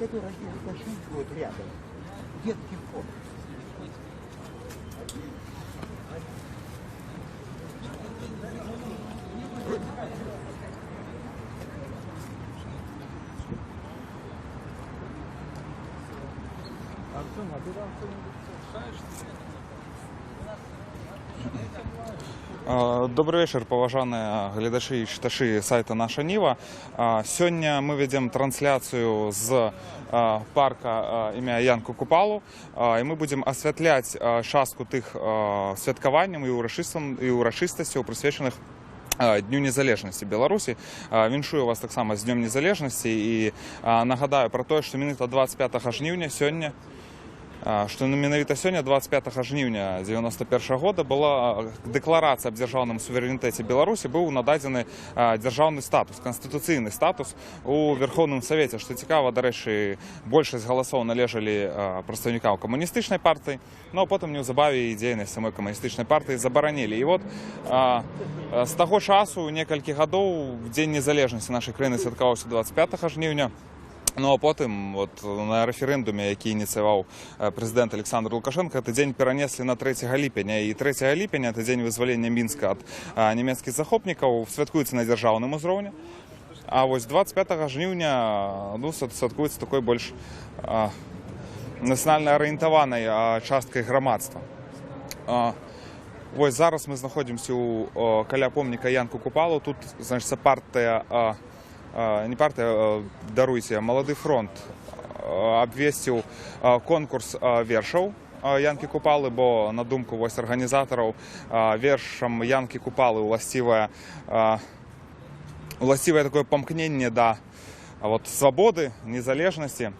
который Лукашенко вот рядом, детский фонд. Артем, а ты там что-нибудь совершаешь? Добры вечар, паважаныя гледачы і чытачы сайта «Наша Ніва». Сёння мы вядзем трансляцыю з парка імя Янку Купалу, і мы будзем асвятляць частку тых святкаванняў і ўрачыстасцяў, прысвечаных Дню незалежнасці Беларусі. Віншую вас таксама з Днём незалежнасці і нагадаю пра тое, што менавіта 25 жніўня сёння, што менавіта сёння, 25 жніўня 91 года, была дэкларацыя аб дзяржаўным суверэнітэце Беларусі, быў нададзены дзяржаўны статус, канстытуцыйны статус у Верхоўным Савеце. Што цікава, дарэчы, большасць галасоў належалі прадстаўнікам камуністычнай партыі, но потым неўзабаве і дзейнасць самой камуністычнай партыі забаранілі. І вот з таго часу некалькі гадоў Дзень незалежнасці нашай краіны святкаваўся 25 жніўня. Ну а потым вот, на рэферэндуме, які ініцыяваў прэзідэнт Александр Лукашенко, гэты дзень перанеслі на 3 ліпеня. І 3 ліпеня, это дзень вызвалення Мінска ад нямецкіх захопнікаў, святкуецца на дзяржаўным узроўні. А вось 25 жніўня, ну, святкуецца такой больш нацыянальна арыентаванай часткай грамадства. Вось зараз мы знаходзімся каля помніка Янку Купалу. Тут, значит, партыя, не партыя, даруйце, Малады фронт абвесціў конкурс вершаў Янкі Купалы, бо на думку вось арганізатараў вершам Янкі Купалы уласцівае такое памкненне да вот, свабоды, незалежнасці.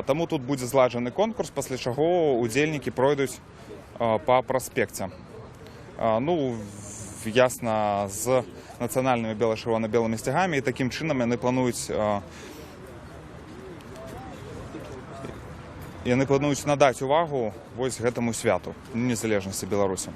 Таму тут будзе зладжаны конкурс, пасля чаго удзельнікі пройдуць па праспекце. Ну, ясна, з нацыянальнымі бела-чырвона-белымі сцягамі, і такім чынам яны плануюць надаць увагу вось гэтаму святу незалежнасці Беларусі.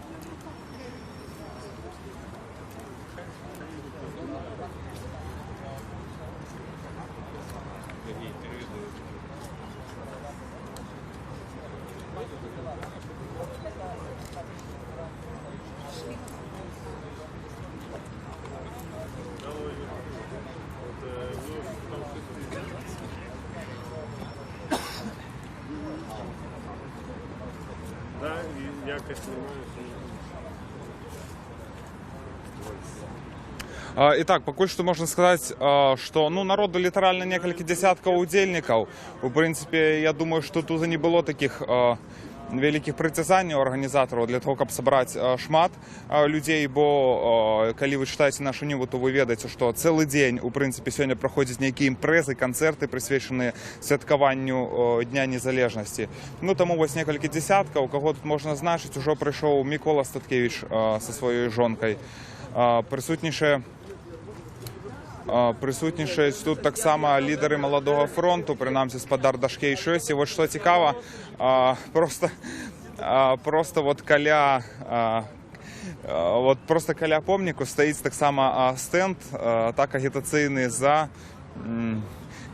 Да, і якось немає. Итак, пакуль што можна сказаць, што, ну, народу літаральна некалькі дзесяткаў удзельнікаў. У прынцыпе, я думаю, што тут і не было такіх вялікіх прыцязанняў арганізатараў для того, каб сабраць шмат людзей, бо калі вы чытаеце «Нашу Ніву», то вы ведаеце, што цэлы дзень, у прынцыпе, сёння праходзяць нейкія імпрэзы, канцэрты, прысвечаныя святкаванню Дня незалежнасці. Ну, таму вось некалькі дзесяткаў, каго тут можна значыць, ужо прыйшоў Мікола Статкевіч са сваёй жонкай. Прысутнічаюць тут таксама лідары Маладога фронту, прынамсі спадар Дашкевіч ёсць. І вот што цікава, просто вот каля, вот просто каля помніку стаіць таксама стэнд, так агітацыйны за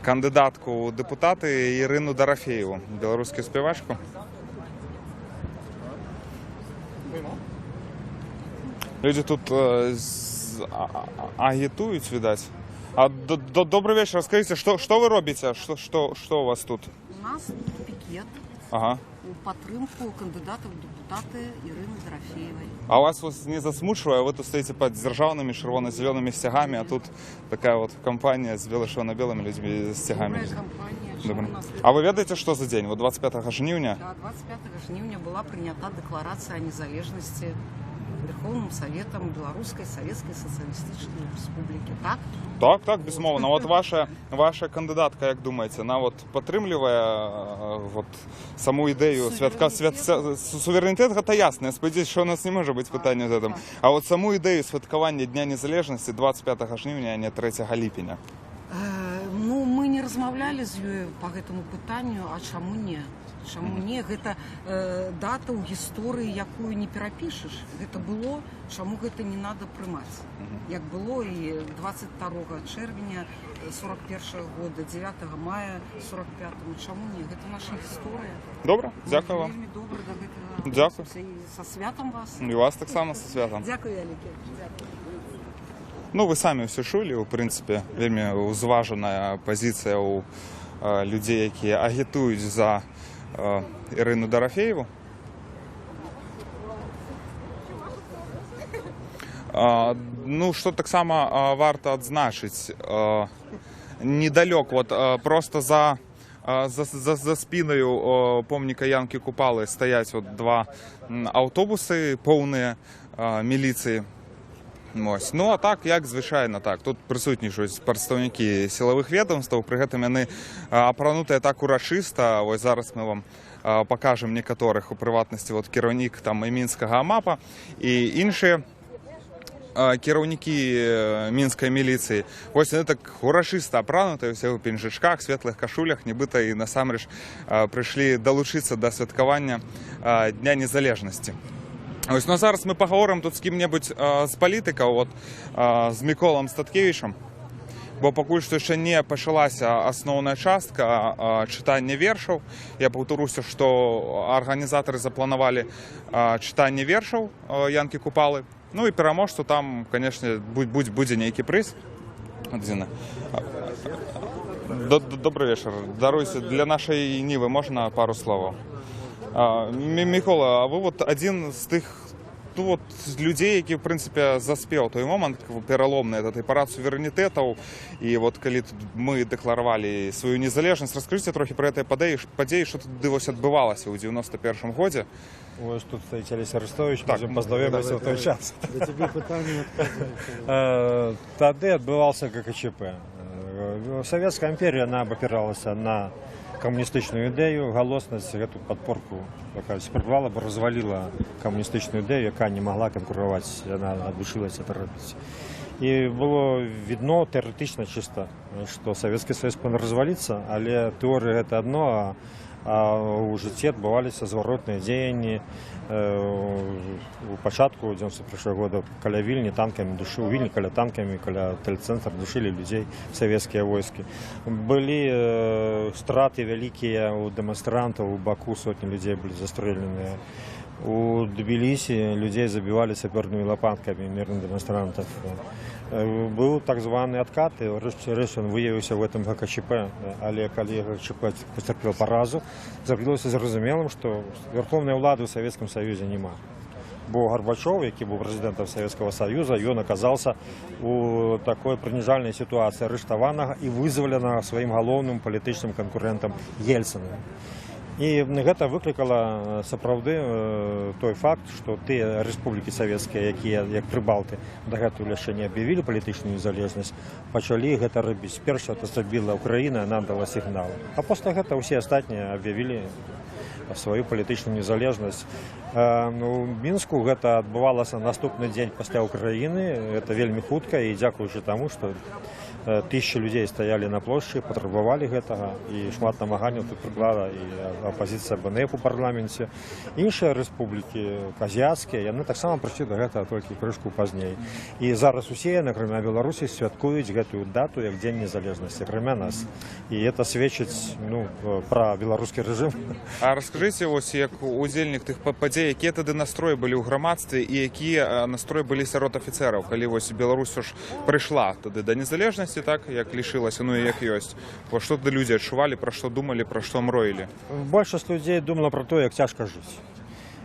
кандыдатку ў дэпутаты Ірыну Дарафееву, беларускую спявачку. Людзі тут агітуюць, відаць. Добрый вечер. Расскажите, что вы робите? Что у вас тут? У нас пикет. Ага. У падтрымку кандыдата ў дэпутаты Ірыны Дарафеевай. А вас вот не засмучвае? Вы тут стоите под дзяржаўнымі чырвона-зялёнымі сцягамі, а тут такая вот кампанія з бела-чырвона-белымі людзьмі з сцягамі. Добрая кампанія. Добра. У нас А вы ведаеце, што за дзень? Вот 25 жніўня? Да, 25 жніўня была прынята дэкларацыя о незалежнасці Верховным Советом Белорусской Советской Социалистической Республики. Так? Так, безумоўна. Вот ваша кандыдатка, як думаеце, она вот падтрымлівае вот саму ідэю святка, суверэнітэт, гэта ясна. Я спадзяюсь, што у нас не можа быць пытання з гэтым. А вот саму ідэю святкавання Дня незалежнасці 25 жніўня, а не 3 ліпеня. Ну, мы не размаўлялі з ёй па гэтаму пытанню, а чаму не? Чаму не? Гэта дата ў гісторыі, якую не перапішаш. Гэта было, чаму гэта не надо прымаць? Як было і 22 чэрвеня 41 года, 9 мая 45. Чаму не? Гэта наша гісторыя. Добра, дзякую вам. Вельмі добра да гэтага Дзякую. адносімся. І са святам вас. І вас таксама са святам. Дзякуй вялікі. Дзякуй. Ну, вы самі ўсё чулі, у прынцыпе, вельмі ўзважаная пазіцыя ў людзей, якія агітуюць за Ірыну Дарафееву. Ну, што таксама варта адзначыць, недалёк, вот, просто за спінаю помніка Янкі Купалы стаяць вот два аўтобусы, поўныя міліцыі. Вось. Ну а так, як звычайна, так. Тут прысутнічаюць прадстаўнікі сілавых ведомстваў, пры гэтым яны апранутыя так урачыста. Вось зараз мы вам пакажам некаторых, у прыватнасці, вот кіраўнік там і мінскага АМАПа, і іншыя кіраўнікі мінскай міліцыі. Вось яны так урачыста апранутыя, усе ў пінжачках, светлых кашулях, нібыта і насамрэч прыйшлі далучыцца да святкавання Дня незалежнасці. Вось, ну а зараз мы паговорым тут з кім-небудзь з палітыкаў, от, з Міколам Статкевічам, бо пакуль што яшчэ не пачалася асноўная частка чытання вершаў. Я паўтаруся, што арганізатары запланавалі чытанне вершаў Янкі Купалы. Ну і пераможцу там, конечно, будзе нейкі прыз. Дзіна. Добры вечар. Даруйце, для «Нашай Нівы» можна пару словаў? Мікола, а вы вот адзін з тых, ну, вот, з людзей, які, в прынцыпе, заспеў той момант пераломны, этот і парад суверэнітэтаў, і вот калі тут мы дэкларавалі сваю незалежнасць, раскажыце трохі пра гэтыя падзеі, што тады вось адбывалася ў 91 годзе. Вось тут стаіць Алесь Арыштовіч, Так, так, пазнаёміўся ў той час. Да цябе пытанне. Тады адбываўся ГКЧП. Савецкая імперія, она абапіралася на камуністычную ідэю, галоснасць гэту падпорку якая спрабавала б разваліла камуністычную ідэю, якая не магла канкураваць, яна адвучылася это рабіць. І было відно тэарэтычна чыста, што Савецкі Саюз павінен разваліцца, але тэорыя гэта адно, а ў жыцці адбываліся зваротныя дзеянні. У пачатку 91 года каля Вільні танкамі душы, у Вільні каля танкамі, каля тэлецэнтра душылі людзей савецкія войскі. Былі страты вялікія ў дэманстрантаў, у Баку сотні людзей былі застрэленыя. У Тбілісі людзей забівалі сапёрнымі лапаткамі, мірных дэманстрантаў. Быў так званы адкат, і ўрэшце рэшт ён выявіўся в этом ГКЧП, але калі ГКЧП пацярпел паразу, зрабілася зразумелым, што вярхоўнай улады ў Савецкім Саюзе няма. Бо Гарбачоў, які быў прэзідэнтам Савецкага Саюза, ён аказаўся у такой прыніжальнай сітуацыі арыштаванага і вызваленага сваім галоўным палітычным канкурэнтам Ельцыным. І гэта выклікала сапраўды той факт, што тыя рэспублікі савецкія, якія як прыбалты дагэтуль яшчэ не аб'явілі палітычную незалежнасць, пачалі гэта рабіць. Перша это зрабіла Украіна, она дала сігнал. А пасля гэта ўсе астатнія аб'явілі сваю палітычную незалежнасць. Ну, у Мінску гэта адбывалася наступны дзень пасля Украіны, это вельмі хутка і дзякуючы таму, што тысячи людзей стаялі на плошчы, патрабавалі гэтага, і шмат намаганняў тут прыклала і апазіцыя БНФ у парламенце. Іншыя рэспублікі азіяцкія, яны таксама прыйшлі да гэтага толькі крышку пазней. І зараз усе яны, акрамя Беларусі, святкуюць гэтую дату як дзень незалежнасці, акрамя нас. І это сведчыць, ну, пра беларускі рэжым. А раскажыце вось як удзельнік тых падзей, якія тады настроі былі ў грамадстве і якія настроі былі сярод афіцэраў, калі вось Беларусь ж прыйшла тады да незалежнасці, так, як лічылася, ну і як ёсць. Вось што тады людзі адчувалі, пра што думалі, пра што мроілі? Большасць людзей думала пра то, як цяжка жыць.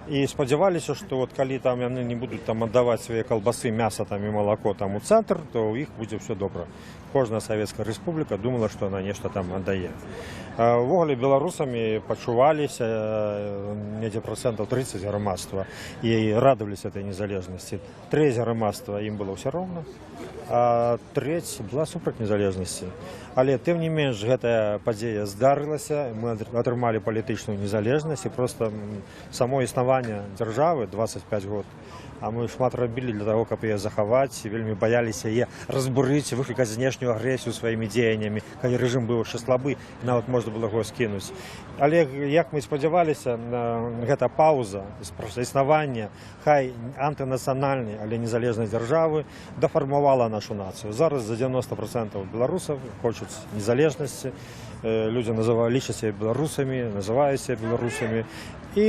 І спадзяваліся, што вот калі там яны не будуць там аддаваць свае калбасы, мяса там і малако там у цэнтр, то ў іх будзе ўсё добра. Кожная савецкая рэспубліка думала, што она нешта там аддае. Увогуле беларусамі пачуваліся недзе працэнтаў 30 грамадства і радаваліся этой незалежнасці. Трэць грамадства ім было ўсё роўна, а трэць была супраць незалежнасці. Але тым не менш гэтая падзея здарылася, мы атрымалі палітычную незалежнасць, і проста само існаванне дзяржавы 25 год А мы шмат рабілі для таго, каб яе захаваць, вельмі баяліся яе разбурыць, выклікаць знешнюю агрэсію сваімі дзеяннямі, калі рэжым быў яшчэ слабы, нават можна было яго скінуць. Але, як мы спадзяваліся, гэта паўза проста існавання, хай антынацыянальнай, але незалежнай дзяржавы дафармавала нашу нацыю. Зараз за 90% беларусаў хочуць незалежнасці. Людзі называюць, лічаць сябе беларусамі, называюць сябе беларусамі. І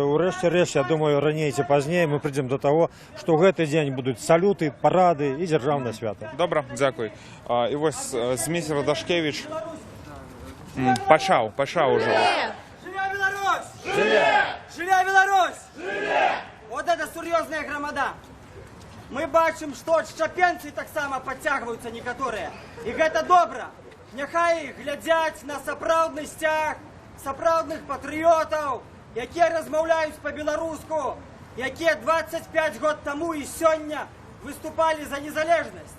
ўрэшце рэшт, я думаю, раней ці пазней мы прыйдзем до таго, што ў гэты дзень будуць салюты, парады і дзяржаўнае свята. Добра, дзякуй. І вось Зміцер Дашкевіч пачаў ужо. Жыве Беларусь! Жыве! Жыве Беларусь! Жыве! Вот это сур'ёзная грамада. Мы бачым, што адшчапенцы таксама падцягваюцца некаторыя. І гэта добра. Няхай глядзяць на сапраўдны сцяг сапраўдных патрыётаў, якія размаўляюць па-беларуску, якія 25 год таму і сёння выступалі за незалежнасць.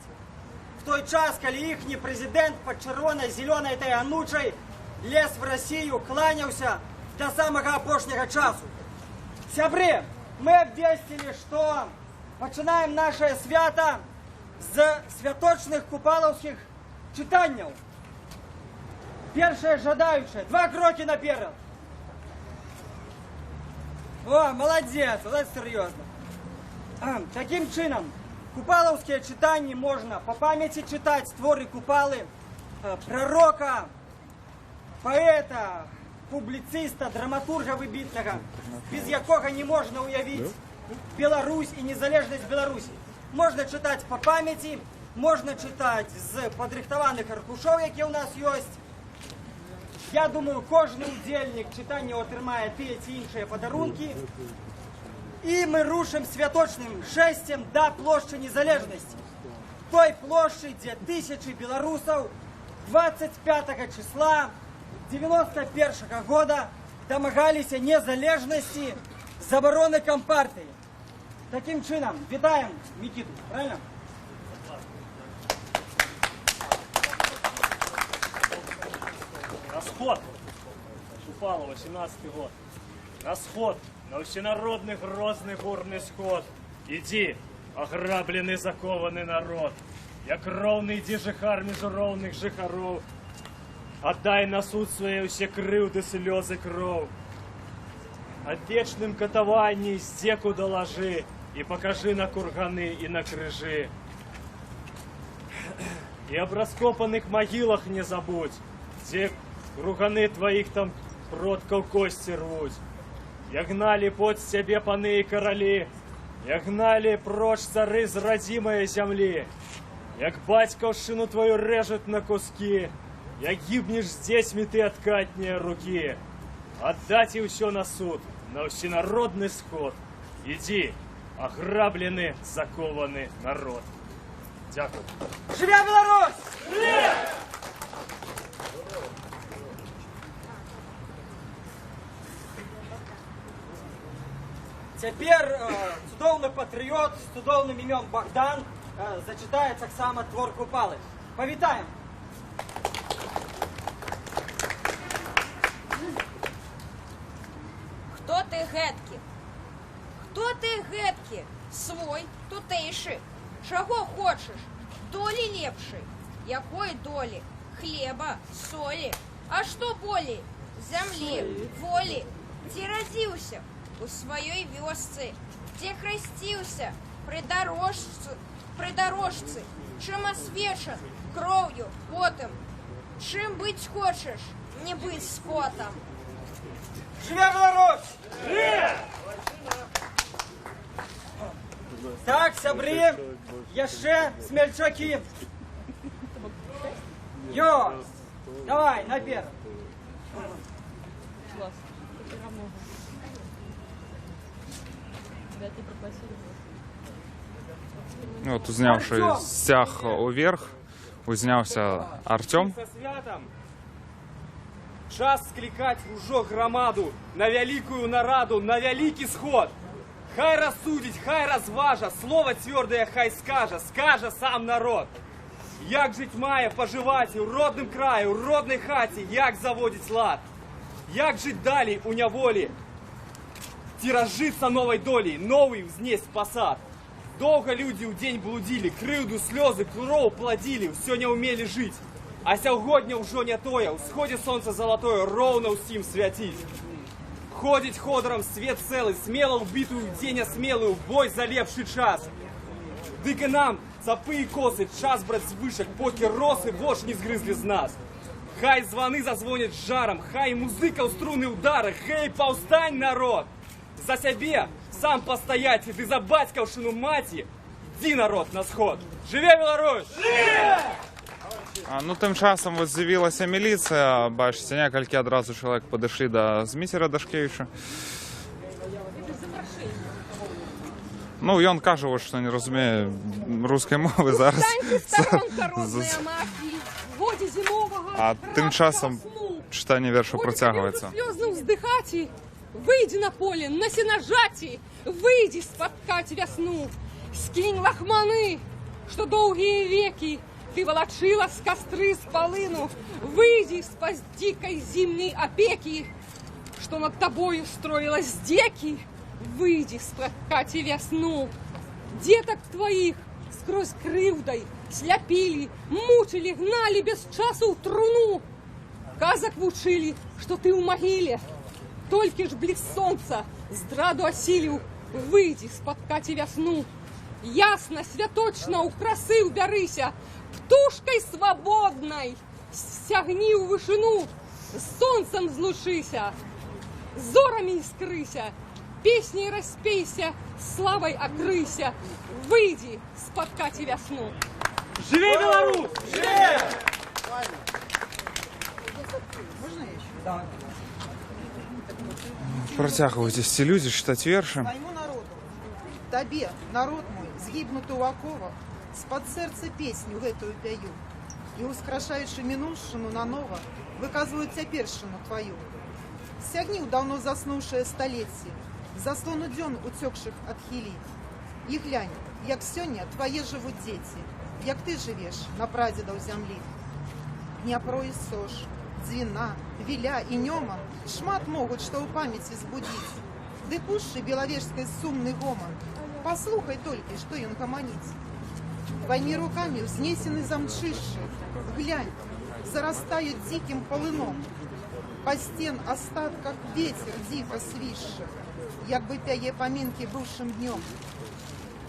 В той час, калі іхні прэзідэнт пад чырвона-зялёнай этой анучай лез в Россию, кланяўся до самага апошняга часу. Сябры, мы абвесцілі, што пачынаем наше свята з святочных купалаўскіх чытанняў. Першае жадаючае, два крокі наперад. О, маладзец, вот это сур'ёзна. Такім чынам, купалаўскія чытанні можна па памяці чытаць творы Купалы, прарока, паэта, публіцыста, драматурга выбітнага, без якога не можна ўявіць Беларусь і незалежнасць Беларусі. Можна чытаць па памяці, можна чытаць з падрыхтаваных аркушоў, якія ў нас ёсць. Я думаю, кожны удзельнік чытання атрымае тыя ці іншыя падарункі. І мы рушым святочным шэсцем да плошчы Незалежнасці. Той плошчы, дзе тысячы беларусаў 25 числа 91 года дамагаліся незалежнасці, забароны кампартыі. Такім чынам, вітаем Мікіту, правильно? На сход! Купала, 18 год. На сход, на всенародны грозны горны сход. Ідзі, аграблены, закованы народ. Як роўны ідзі жыхар між роўных жыхароў. Аддай на суд свае ўсе крыўды, слёзы, кроў. Аб вечным катаванні здзеку далажы і пакажы на курганы і на крыжы. І аб раскопаных магілах не забудь, дзе груганы тваіх там продкаў косці рвуць. Як гналі под цябе паны і каралі, як гналі проч цары з радзімае зямлі, як бацькаўшчыну тваю рэжуць на кускі, як гібнеш з дзецьмі ты ад катняе рукі. Аддаць і ўсё на суд, на ўсенародны сход. Ідзі, аграблены, закованы народ. Дзякуй. Жыве Беларусь! Цяпер цудоўны патрыёт з цудоўным імём Богдан зачытае таксама твор Купалы. Павітаем! Хто ты гэткі? Хто ты гэткі? Свой, тутэйшы. Чаго хочаш? Долі лепшай. Якой долі? Хлеба, солі. А што болей? Зямлі, волі. Дзе радзіўся? У сваёй вёсцы. Дзе хрысціўся? Пры дарожцы. Чым асвечан? Кроўю, потам. Чым быць хочаш? Не быць скотам. Жыве Беларусь! Так, сябры, яшчэ смельчакі. Йо, давай, наперад. Ну, от узняўшы сцяг уверх, узняўся Артём. Са святам. Час склікаць ужо грамаду на вялікую нараду, на вялікі сход. Хай рассудзіць, хай разважа, слова цвёрдае хай скажа, скажа сам народ. Як жыць мае, пажываць у родным краі, у роднай хаце, як заводзіць лад. Як жыць далей у няволі, Ці разжыцца новай долей, новы ўзнесць пасад. Доўга людзі ў дзень блудзілі, крыўду, слёзы, кроў пладзілі, ўсё не ўмелі жыць. А сягодня ўжо не тое, усходзе сонца залатое роўна ўсім свяціць. Ходзіць ходорам свет цэлы, смела ў бітую дзень асмелы, ў бой за лепшы час. Дык і нам, цапы і косы, час браць з вышак, покі росы вош не згрызлі з нас. Хай званы зазвоняць з жарам, хай музыка ў струны удары, гэй, паўстань, народ! За сябе сам пастаяць ды за бацькаўшчыну маці, ідзі, народ, на сход. Жыве Беларусь! А, ну, тым часам вось з'явілася міліцыя, бачыце, некалькі адразу чалавек падышлі да Зміцера Дашкевіча. Ну, ён кажа, вось, што не разумее рускай мовы зараз. Устаньце, старонка, родная маці, годзе зімовага А тым часам рабскага сну. чытанне верша Годзе працягваецца. табе ўжо слёзна ўздыхаці, выйдзі на поле, на сенажаці, выйдзі спаткаць вясну. Скінь лахманы, што доўгія векі ты валачыла з кастры з палыну, выйдзі з-пад дзікай зімняй апекі, што над табою строіла здзекі, выйдзі спаткаць і вясну. Дзетак тваіх скрозь крыўдай сляпілі, мучылі, гналі без часу ў труну. Казак вучылі, што ты ў магіле. Толькі ж бліск сонца здраду асіліў, выйдзі спаткаць і вясну. Ясна, святочна ў красы ўбярыся, птушкай свабоднай сягні ў вышыну, з сонцам злучыся, зорамі іскрыся, песняй распейся, славай акрыйся, выйдзі спаткаць і вясну. Жыве Беларусь! Можно я еще? Працягваюць ісці людзі чытаць вершы. Свайму народу, табе, народ мой, згібнуты ў аковах, з-пад сэрца песню гэтую пяю. І, ускрашаючы мінуўшчыну нанова, выказваю цяпершчыну тваю. Сягні ў даўно заснуўшае сталецце, заслону дзён уцёкшых адхілі. І глянь, як сёння твае жывуць дзеці, як ты жывеш на прадзедаў зямлі. Дняпро і Сош, Дзвіна, Віля і Нёман шмат могуць што ў памяці збудзіць. Ды пушчы белавежскай сумны гоман, паслухай толькі, што ён гаманіць. Тваімі рукамі ўзнесены замчышчы, глянь, зарастаюць дзікім палыном. Па сцен астатках ветер дзіка свішча, як бы пяе памінкі быўшым днём.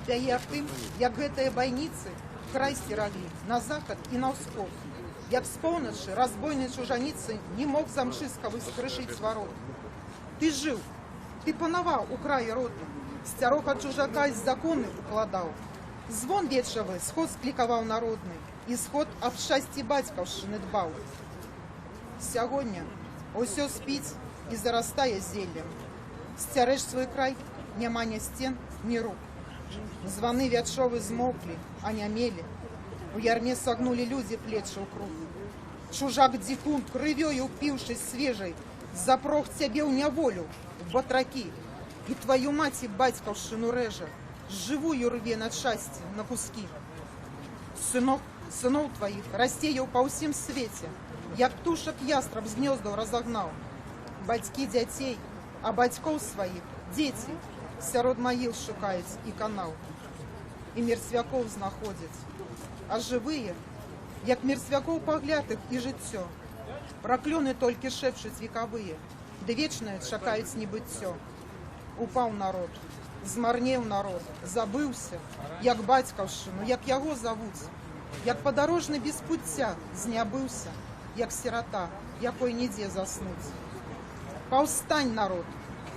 Пяе аб тым, як гэтыя байніцы край сцераглі на захад і на ўсход. Як з поўначы разбойнай чужаніцы не мог замчыскавы скрышыць варот. Ты жыў, ты панаваў у краі родным, сцярог ад чужака з законы укладаў. Звон вечавы сход склікаваў народны, і сход аб шчасці бацькаўшчыны дбаў. Сягоння ўсё спіць і зарастае зеллем. Сцярэш свой край, няма ні сцен, ні рук. Званы вячовы змоўклі, анямелі. У ярме сагнулі людзі плечы ў круг. Чужак дзікун, крывёю упіўшись свежай, запрог цябе ў няволю, в батракі. І тваю маці бацькаўшчыну рэжа, жывую рве на часці, на куски. Сынок, сыноў тваіх рассеяў па ўсім свеце, як птушак ястраб з гнёздаў разагнаў. Бацькі дзяцей, а бацькоў сваіх дзеці сярод магіл шукаюць і канаў. І мерцвякоў знаходзяць. А жывыя, як мерцвякоў пагляд іх і жыццё. Праклёны толькі шэпчуць векавыя, ды вечнае чакаюць небыццё. Упаў народ, змарнеў народ, забыўся, як бацькаўшчыну, як яго завуць, як падарожны без пуцця знябыўся, як сірата, якой нідзе заснуць. Паўстань, народ,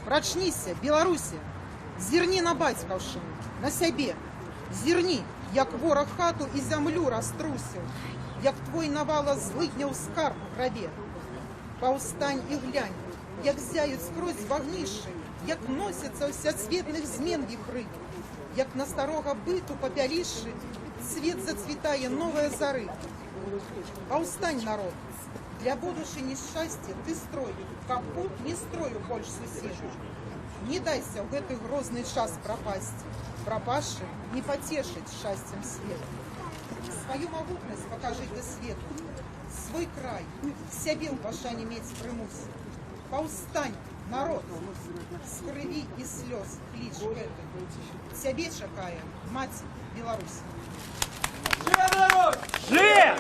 прачніся, Беларусе, зірні на бацькаўшчыну, на сябе, зірні, як вораг хату і зямлю раструсіў, як твой навала злыдняў скарб грабе. Паўстань і глянь, як зяюць скрозь вагнішчы, як носяцца ўсясветных змен віхры, як на старога быту папялішчы цвет зацвітае новая зары. Паўстань, народ, для будучыні шчасця ты строй, каб пут не строю больш суседу. Не дайся ў гэты грозны час прапасці, прапасшы не пацешыць шчасцем свет. Сваю магутнасць пакажы ты свету, свой край, сябе ў пашане мець прымусь. Паўстань. Народ, з крыві і слёз кліч гэты. Цябе чакае маці Беларусь. Жыве Беларусь! Жыве!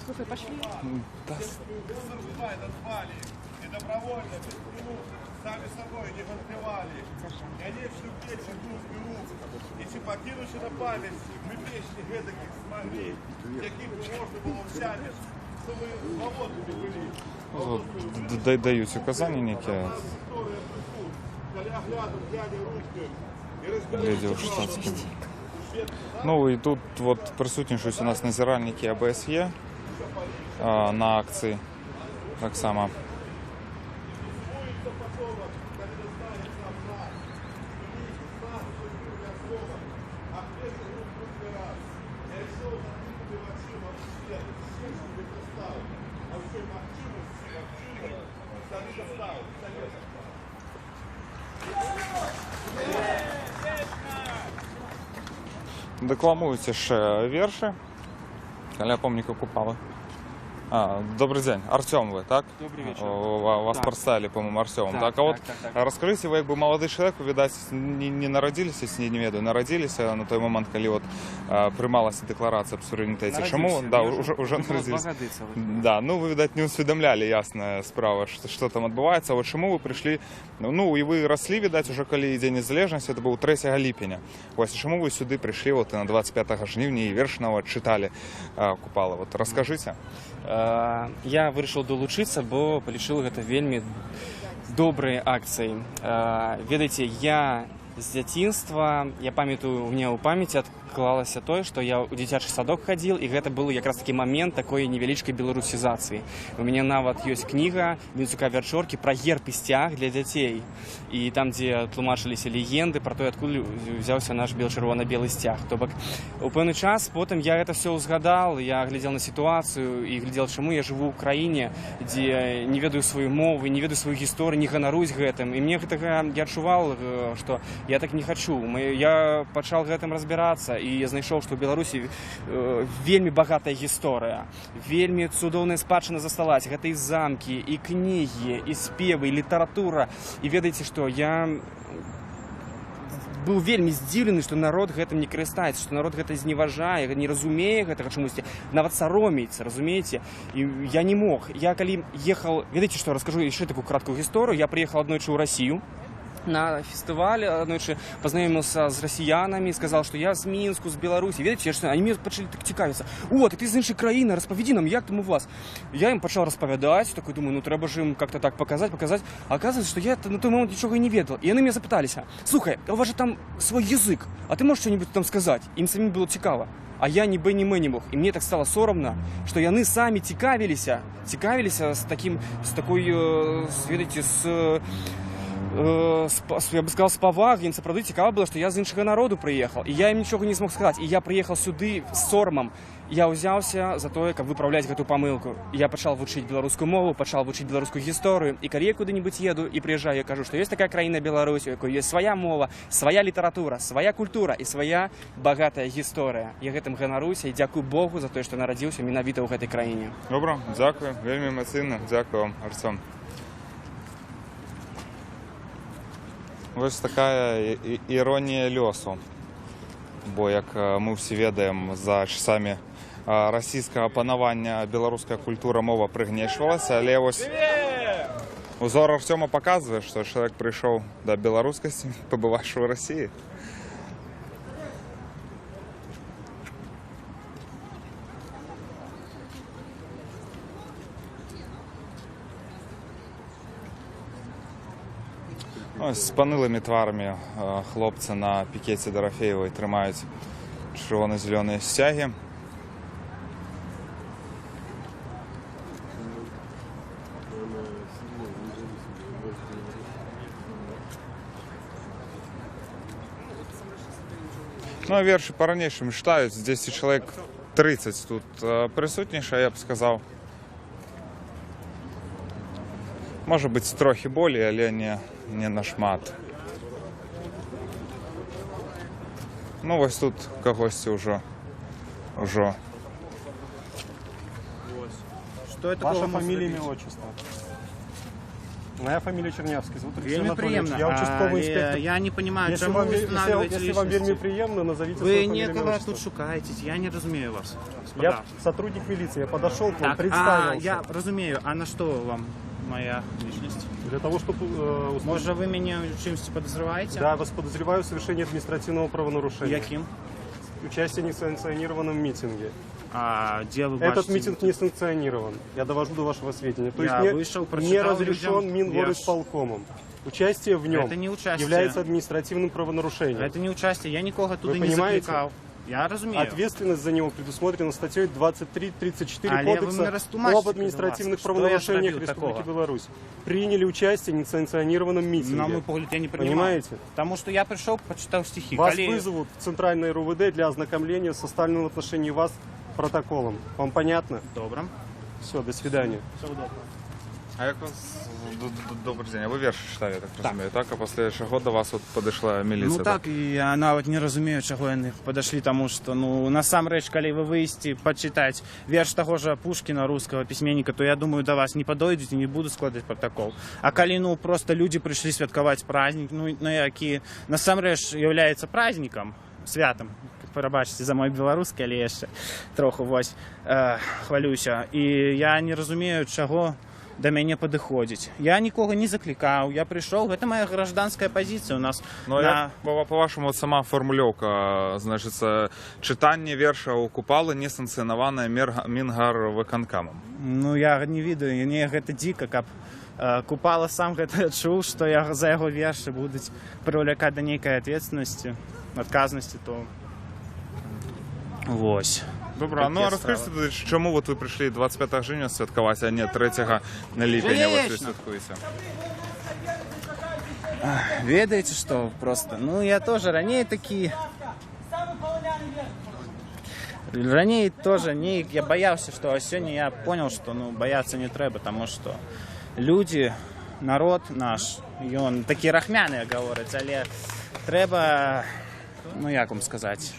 Слухай, пошли. Да. Даюць указанні нейкія. Ледзі ў штатскім. Ну і тут вот прысутнічаюць у нас назіральнікі АБСЕ на акцыі таксама. Дэкламуюць яшчэ вершы каля помніка Купалы. Добры дзень. Арцём вы, так? Добрый вечер. Вас Так. представили, по-моему, Артемом. Так, Так, а вот так, так, так. расскажите, вы как бы молодой человек, вы, видать, не народились, если не ведаю, народились на той момент, калі вот прымалася дэкларацыя аб суверэнітэце. Чаму? Нарадзіўся. Да, Мне уже было нарадзіліся. 2 гады цэлых. Да, ну вы, видать, не усведамлялі, ясная справа, что там адбываецца. Вот чаму вы прыйшлі, ну і вы раслі, видать, уже калі Дзень незалежнасці, это быў 3 ліпеня. Вось, і чаму вы сюды прыйшлі вот і на 25 жніўня і верш нават чыталі Купала? Вот раскажыце. Я вырашыў далучыцца, бо палічыў гэта вельмі добрай акцыяй. Ведаеце, я з дзяцінства, я памятаю, у меня ў памяці адклалася тое, што я ў дзіцячы садок хадзіл, і гэта быў якраз такі момент такой невялічкай беларусізацыі. У мяне нават ёсць кніга Вінцука Вячоркі пра герб і сцяг для дзяцей. І там, дзе тлумачыліся легенды пра тое, адкуль узяўся наш бел-чырвона-белы сцяг. То бок у пэўны час потым я гэта все ўзгадал, я глядзел на сітуацыю і глядзел, чаму я жыву ў краіне, дзе не ведаю сваю мову, не ведаю сваю гісторыю, не ганарусь гэтым. І мне гэтага, я адчувал, што я так не хачу. Я пачал гэтым разбірацца, і я знайшоў, што ў Беларусі вельмі багатая гісторыя, вельмі цудоўная спадчына засталась. Гэта і замкі, і кнігі, і спевы, і літаратура. І ведаеце што, я быў вельмі здзіўлены, што народ гэтым не карыстаецца, што народ гэта зневажае, не разумее гэтага чамусьці, нават саромеецца, разумееце. І я не мог. Я калі ехал, ведаеце што, раскажу яшчэ такую краткую гісторыю. Я прыехал аднойчы ў Расію на фестываль, аднойчы пазнаёміўся з расіянамі, сказал, што я з Мінску, з Беларусі. Ведаеце, они мне пачалі так цікавіцца: «О, так ты з іншай краіны, распавядзі нам, як там у вас». Я ім пачаў распавядаць, такой думаю, ну трэба ж ім как-то так показать, показать. А оказывается, что я на той момент нічога і не ведал. І яны меня запыталіся: «Слухай, а у вас же там свой язык, а ты можешь что-нибудь там сказать?» Ім самім было цікава. А я ні б, ні м не мог. І мне так стало сорамна, што яны самі цікавіліся, цікавіліся з таким, з такой, ведаеце, з, я бы сказал, з павагай, ім сапраўды цікава было, што я з іншага народу прыехал. І я ім нічога не змог сказаць. І я прыехал сюды з сорамам. Я ўзяўся за тое, каб выпраўляць гэту памылку. Я пачал вучыць беларускую мову, пачал вучыць беларускую гісторыю. І калі я куды-нибудь еду і прыязджаю, я кажу, што ёсць такая краіна Беларусь, у якой ёсць свая мова, свая літаратура, свая культура і свая багатая гісторыя. Я гэтым ганаруся і дзякую Богу за тое, што нарадзіўся менавіта ў гэтай краіне. Добра, дзякую, вельмі эмацыйна. Дзякую вам, Арцём. Вось такая іронія лёсу. Бо, як мы ўсе ведаем, за часамі расійскага панавання беларуская культура, мова прыгнечвалася, але вось узор Арцёма паказвае, што чалавек прыйшоў да беларускасці, пабываўшы ў Расіі. Ось з панылымі тварамі хлопцы на пікеце Дарафеевай трымаюць чырвона-зялёныя сцягі. Ну, а вершы па-ранейшаму чытаюць, 10 чалавек 30 тут прысутнейшае, я б сказаў. Можа быць, трохі болей, але не нашмат. Ну, вось тут кагосьці ўжо. Что это Ваша такого может фамилия, быть? имя, отчество. Моя фамилия Чернявский, зовут Алексей Вельмі Анатольевич. прыемна, Я участковый але инспектор. я не понимаю, Если чаму вам, вы устанавливаете если вам личности? вельмі прыемна, назовите Вы свою фамилию, имя, некого отчество. тут шукаеце, я не разумею вас. Я Господа. сотрудник милиции, я подошел к вам, Так, представился. а, я разумею, а на что вам моя личность? Для того, чтобы... Может, вы меня в чем-то подозреваете? Да, вас подозреваю в совершении административного правонарушения. Яким? Участие в несанкционированном митинге. А где вы Этот бачите митинг не санкционирован. Я довожу до вашего сведения. То Я есть не, вышел, не прочитал разрешен людям Мингорисполкомом. Участие в нем Это не участие. является административным правонарушением. Это не участие, я никого туда Вы не понимаете? закликал. Я разумею. Ответственность за него предусмотрена статьей 23.34 Але вы Кодекса мне растлумачце, об административных калі ласка, што я правонарушениях зрабіў Республики такога? Беларусь. Приняли участие в несанкционированном митинге. На мой погляд, я не принимал. Понимаете? Потому что я пришел, почитал стихи. Вас Калі- вызовут в Центральное РУВД для ознакомления с составленным в отношении вас протоколом. Вам понятно? Добро. Все, до свидания. Всего доброго. А як вас... Добрый день. А вы вершы чыталі, я так разумею, так? А пасля чаго да вас от падышла міліцыя? Ну так, і я нават не разумею, чаго яны падышлі, таму што, ну, насамрэч, калі вы выйсці пачытаць верш таго жа Пушкіна, рускага пісьменніка, то я думаю, да вас не падойдуць і не будуць складаць пратакол. А калі, ну, просто людзі прыйшлі святкаваць праздник, ну, які насамрэч являецца праздникам, святам, прабачце за мой беларускі, але яшчэ троху вось хвалююся. І я не разумею, чаго да мяне падыходзіць. Я нікога не заклікаў, я прыйшоў, гэта моя гражданская пазіцыя у нас. Ну, а як, па-вашаму, от сама фармулёўка, значыцца, чытанне верша ў Купалы не санкцыянаванае Мінгарвыканкамам. Ну, я не ведаю, мне гэта дзіка, каб Купала сам гэта чуў, што я за яго вершы будуць прывлякаць да нейкай ответственности, адказнасці, то вось. Добра, ну а Такія раскажыце, справы. тады, чаму вот вы прыйшлі 25 жніўня святкаваць, а не 3 ліпеня вось вы Конечно. святкуеце? Ведаеце што, просто, ну я тоже раней такі... Раней тоже не, я боялся, что а сегодня я понял, что, ну, бояться не трэба, потому что люди, народ наш, ён такі рахмяны, гавораць, але трэба, ну як вам сказаць,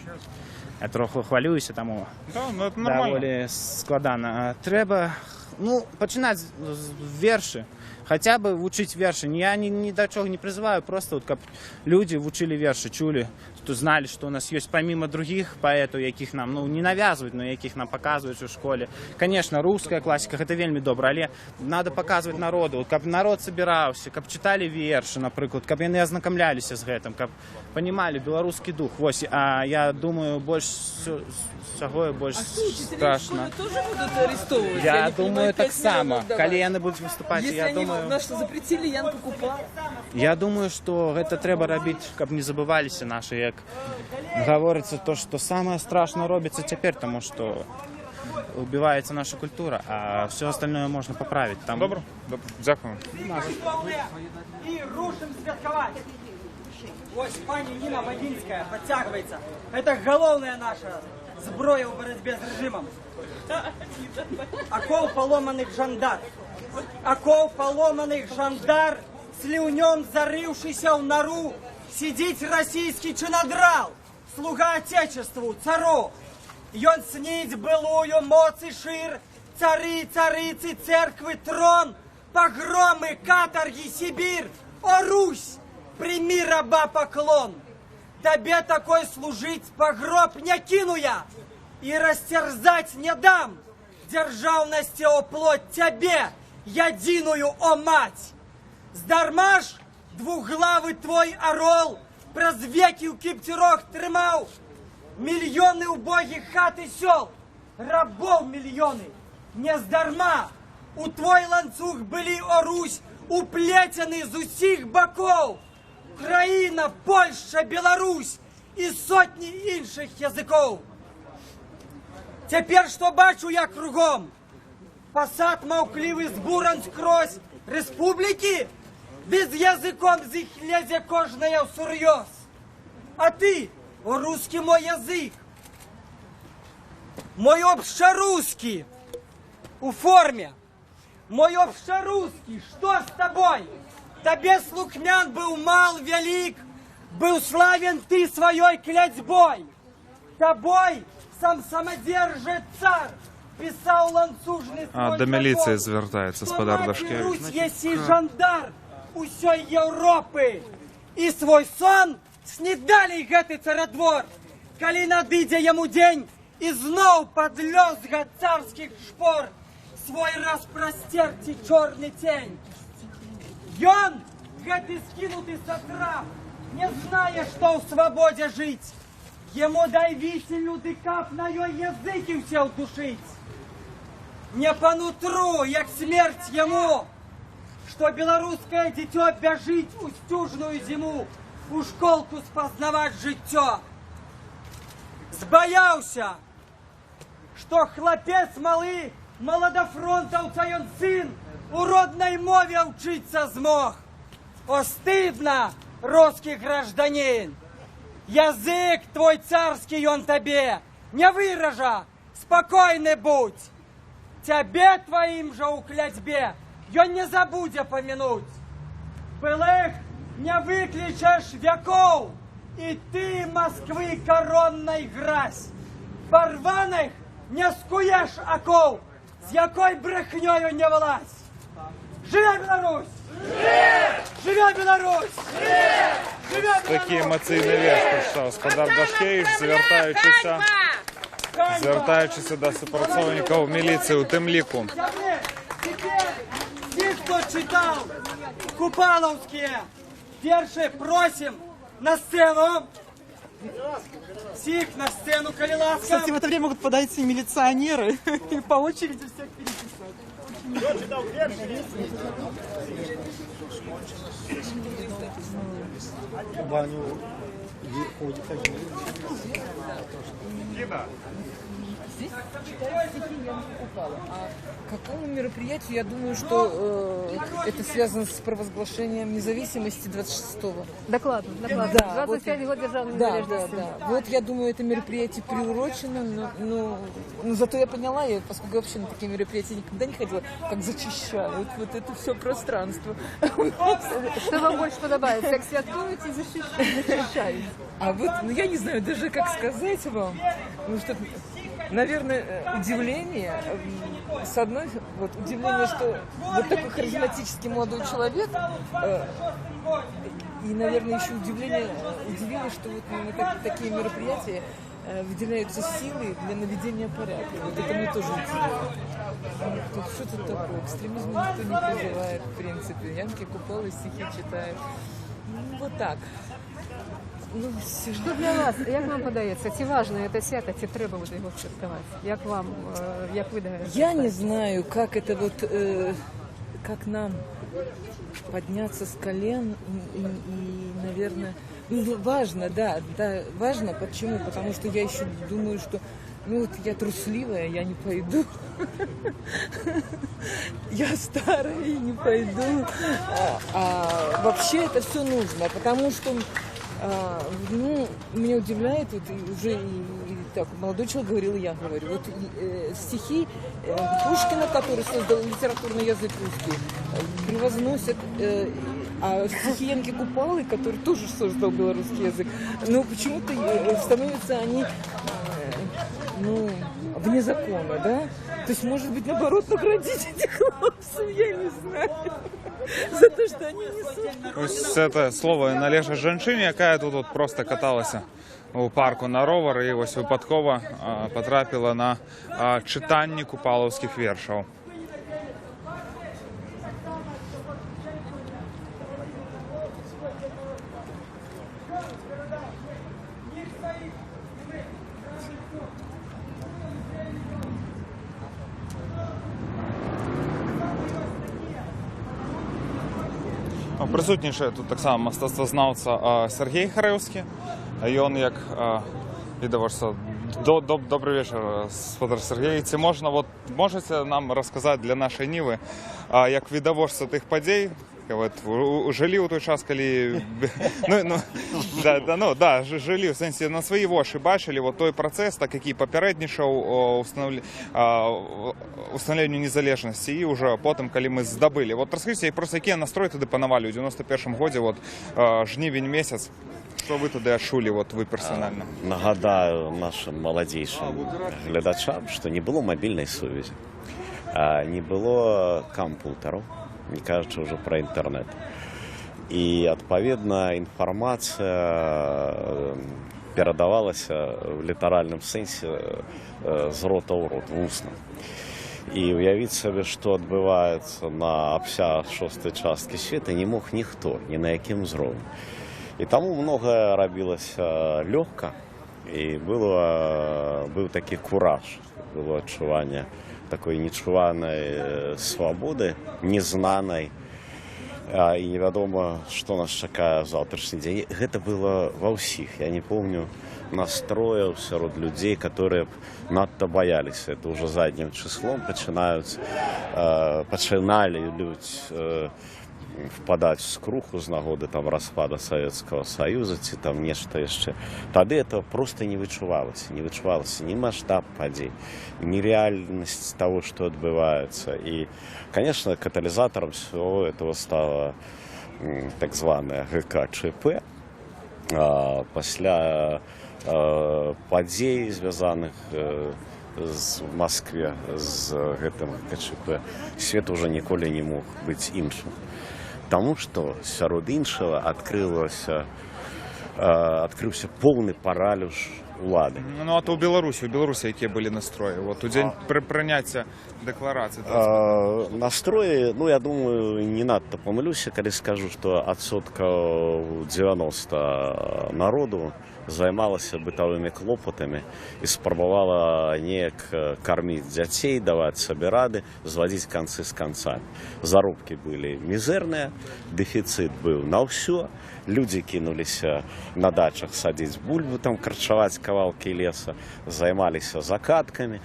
я троху хвалююся, таму Да, ну, это нормально. даволі складана. Трэба, ну, пачынаць з вершы, хаця бы вучыць вершы. Я ні да чаго не прызываю, просто вот, каб людзі вучылі вершы, чулі, што зналі, што у нас ёсць помимо другіх паэтаў, якіх нам, ну, не навязваюць, но якіх нам паказваюць у школе. Конечно, руская класіка, гэта вельмі добра, але надо паказваць народу, вот, каб народ сабіраўся, каб чыталі вершы, напрыклад, каб яны азнаkamляліся з гэтым, каб понимали беларускі дух. Вось, а я думаю, больш усяго больш А что, учителей в страшно. школе тоже будут арестовывать? Я не думаю, понимаю, так 5 само. миллионов давать. Калі яны будуць выступаць, Если я они думаю... нас что, запретили Янку Купалу? Я думаю, што гэта трэба рабіць, каб не забываліся нашы, як гаворыцца, то, што самае страшнае робіцца цяпер, таму што убіваецца наша культура, а все остальное можна паправіць. Там... Добра, добра, дзякую. І рушым святкаваць. Вось пані Ніна Багінская падцягваецца. Гэта галоўная наша зброя ў барацьбе з рэжымам. Акоў паломаных жандар. Акоў паломаных жандар, сліўнём зарыўшыся ў нару, сидзіць расійскі чынадрал, слуга отечеству, цару. Ён сніць былую моц і шыр, цары, царыцы, церквы, трон, пагромы, катаргі, Сібір. О, Русь, прими раба поклон. Табе такой служить па гроб не кіну я і растерзать не дам. Дзяржаўнасці оплот цябе, ядзіную, о мать. Здарма ж двуглавы твой арол праз векі ў кіпцюрох трымаў мільёны убогіх хат і сёл, рабоў мільёны. Нездарма у твой ланцуг былі, о Русь, уплецены з усіх бакоў. Украіна, Польшча, Беларусь і сотні іншых языкоў. Цяпер што бачу я кругом? Пасад маўклівы збуран скрозь рэспублікі, ды з языком з іх лезе кожная ўсур'ёз. А ты, О, русский мой язык, мой общерусский у форме, мой общерусский, что с тобой? Табе слухмян был мал велик, был славен ты своей клятьбой. Тобой сам самодержец царь писал ланцужный свой Да міліцыі закон, звяртаецца что спадар мати Дашкевіч. Русь еси жандар усёй Европы, и свой сон снедали гэты царадвор, калі надыдзе яму дзень, і зноў пад лёзга царскіх шпор свой распростерці чорны цень. Ён, гэты скінуты сатрап, не знае, што ў свабодзе жыць. Яму дай віселю ды каб на ёй языкі ўсе ўдушыць. Не па нутру, як смерць яму, што беларускае дзіцё бяжыць у сцюжную зіму, у школку спазнаваць жыццё. Збаяўся, што хлапец малы, маладафронтаўца ён сын, у роднай мове ўчыцца змог. О, стыдно, русский гражданин! Язык твой царский он табе не выража, спокойны будь. Цябе твоим жа ў клятьбе ён не забудзе помянуть. Былых не выклічаш вякоў, і ты Москвы коронной гразь. Порваных не скуеш оков, з якой брехнёю не вылазь. Жыве Беларусь! Жыве Беларусь! Жыве Такі эмацыйны верш прачытаў спадар Дашкевіч, звяртаючыся да супрацоўнікаў міліцыі ў тым ліку. Теперь все, кто читал купаловские верши, просим на сцену. Всех на сцену, коли ласка. Кстати, в это время могут подойти милиционеры и по очереди всех переписать. Кто читал верши? Баню ходит один. Здесь читают стихи Янки Купалы. А к какому мероприятию, я думаю, что это связано с провозглашением независимости 26-го. Докладно, докладно. Да, 25 вот, год державной да, незалежности. Да, да. Вот я думаю, это мероприятие приурочено, но зато я поняла, я, поскольку вообще на такие мероприятия никогда не ходила, как зачищают вот это все пространство. Что вам больше подобается, как святкуют и защищают? А вот, ну я не знаю даже, как сказать вам, ну что, наверное, удивление, с одной, вот, удивление, что вот такой харизматический молодой человек, и, наверное, еще удивление, удивило, что вот на такие мероприятия выделяются силы для наведения порядка. Вот это мне тоже удивило. Тут что тут такое? Экстремизм никто не призывает, в принципе. Янки Купалы стихи читают. Ну, вот так. Ну, все. Што для вас, як вам падаецца, ці важна это свята, ці трэба вот яго святкаваць? Як вам, як вы да гэтага Я не ставіцеся? знаю, как это вот, как нам подняться с колен и, наверное, ну, важно, да, да, важно. Почему? Потому что я еще думаю, что, ну, вот я трусливая, я не пойду. Я старая и не пойду. А вообще это все нужно, потому что, ну, меня удивляет, вот и уже и так, молодой человек говорил, и я говорю, вот стихи Пушкина, который создал литературный язык русский, превозносят, а стихи Янки Купалы, который тоже создал белорусский язык, но почему-то становятся они, ну, вне закона, да? То есть, может быть, наоборот, наградить этих хлопцев, я не знаю, за то, что они несут. Вось гэта слова належыць жанчыне, якая тут вот проста каталася у парку на ровары і вось выпадкова патрапіла на чытанне купалаўскіх вершаў. Прысутнічае тут таксама мастацтвазнаўца Сяргей Харэўскі. Ён як відавочца. Добры вечар, спадар Сяргей. Ці можна, вот, можаце нам расказаць для Нашай Нівы, як відавочца тых падзей, Вот, жылі ў той час, калі ну, да, ну, да, жылі, в сэнсе, на свае вочы бачылі вот той працэс, так, які папярэднічаў устанаўленню незалежнасці і ўжо потым, калі мы здабылі. Вот раскажыце, просто якія настроі тады панавалі ў 91 годзе, вот, жнівень месяц, што вы тады адчулі, вот вы персанальна? Нагадаю нашым маладзейшым гледачам, што не было мабільнай сувязі, не было кампутараў, не кажучы ўжо пра інтэрнэт. І, адпаведна, інфармацыя перадавалася ў літаральным сэнсе з рота ў рот, вусна. І уявіць сабе, што адбываецца на абсягах шостай часткі света, не мог ніхто, ні на якім узроўні. І таму многае рабілася лёгка, і быў такі кураж, было адчуванне такой нечуванай свабоды, незнанай, і невядома, што нас чакае ў заўтрашні дзень. Гэта было ва ўсіх. Я не помню настрояў сярод людзей, которые б надта баяліся. Это ўжо заднім числом пачыналі людзь впадаць в скруху з нагоды там распада Советского Союза ці там нешта яшчэ. Тады это просто не вычувалася, не вычувалася ні маштаб падзей, ні рэальнасць таго, што адбываецца. І, конечно, каталізатарам всего этого стала так званая ГКЧП. Пасля падзей, звязаных в Москве з гэтым ГКЧП, свет уже ніколі не мог быць іншым. Таму што, сярод іншага, адкрыўся поўны паралюш улады. Ну, а то ў Беларусі якія былі настроі? Вот у дзень прыняцця дэкларацыі. Настроі, ну, я думаю, не надта памылюся, калі скажу, што адсоткаў 90 народу займалася бытавымі клопатамі і спрабавала неяк карміць дзяцей, даваць сабе рады, звадзіць канцы з канцамі. Заробкі былі мізэрныя, дэфіцыт быў на ўсё, людзі кінуліся на дачах садзіць бульбу, там карчаваць кавалкі леса, займаліся закаткамі,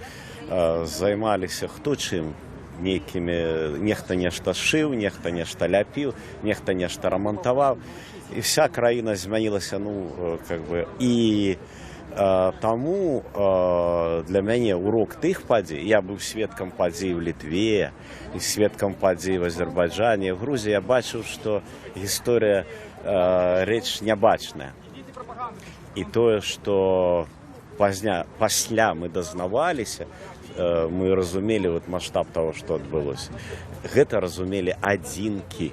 займаліся хто чым, нейкімі, нехта нешта шыў, нехта нешта ляпіў, нехта нешта рамантаваў. І вся краіна змянілася, ну, как бы, і таму для мяне урок тых падзей, я быў сведкам падзей у Літве і сведкам падзей в Азербайджане, в Грузіі, я бачыў, што гісторыя рэч нябачная. І тое, што пасля мы дазнаваліся, мы разумелі вот маштаб таго, што адбылося. Гэта разумелі адзінкі.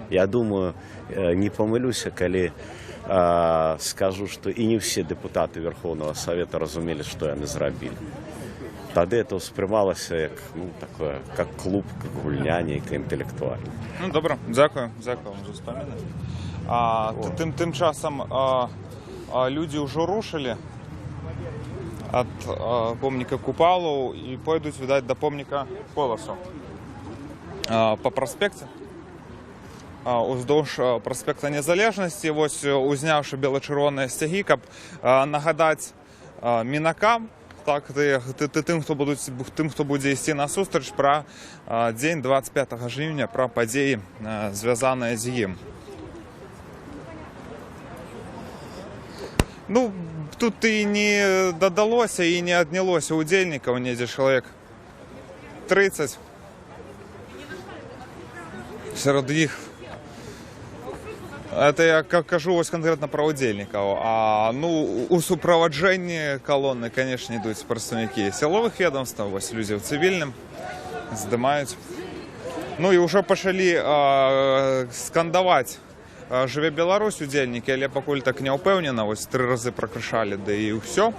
Я думаю, не памылюся, калі скажу, што і не ўсе дэпутаты Верховного Совета разумелі, што яны зрабілі. Тады это ўспрымалася як, ну, такое, как клуб, как гульня нейкая інтэлектуальная. Ну, добра, дзякую, дзякую вам за ўспаміны. Тым часам людзі ўжо рушылі ад помніка Купалу і пойдуць, відаць, да помніка Коласу. Па праспекце. Уздоўж праспекта Незалежнасці, вось узняўшы бела-чырвоныя сцягі, каб нагадаць мінакам, так, тым, тым, хто будзе ісці насустрач, пра дзень 25 жніўня, пра падзеі, звязаныя з ім. Ну, тут і не дадалося, і не аднялося удзельнікаў, недзе чалавек 30. Сярод іх. Это я кажу вось канкрэтна пра удзельнікаў. Ну, у суправаджэнні калоны, конечно, ідуць прадстаўнікі сілавых ведомстваў, вось людзі ў цывільным здымаюць. Ну і ўжо пачалі скандаваць «Жыве Беларусь» удзельнікі, але пакуль так не ўпэўнена, вось тры разы пракрычалі, да і ўсё.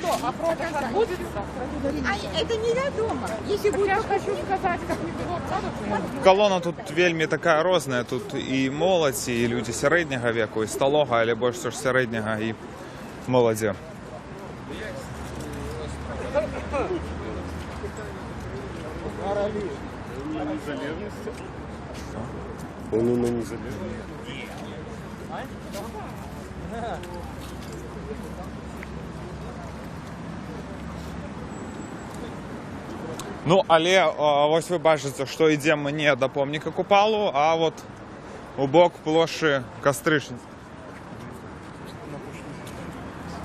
Что, а продаж отбудется? А это невядома. Если Так будет я хочу сказать, как не было продажу. Калона тут вельмі такая розная, тут і моладзь, і людзі сярэдняга веку, і сталога, але больш усё ж сярэдняга і моладзі. Незалежнасці. Вайну на незалежнасць? Ну, але вось вы бачыце, што ідзем мы не да помніка Купалу, а вот у бок плошчы Кастрычніцкай.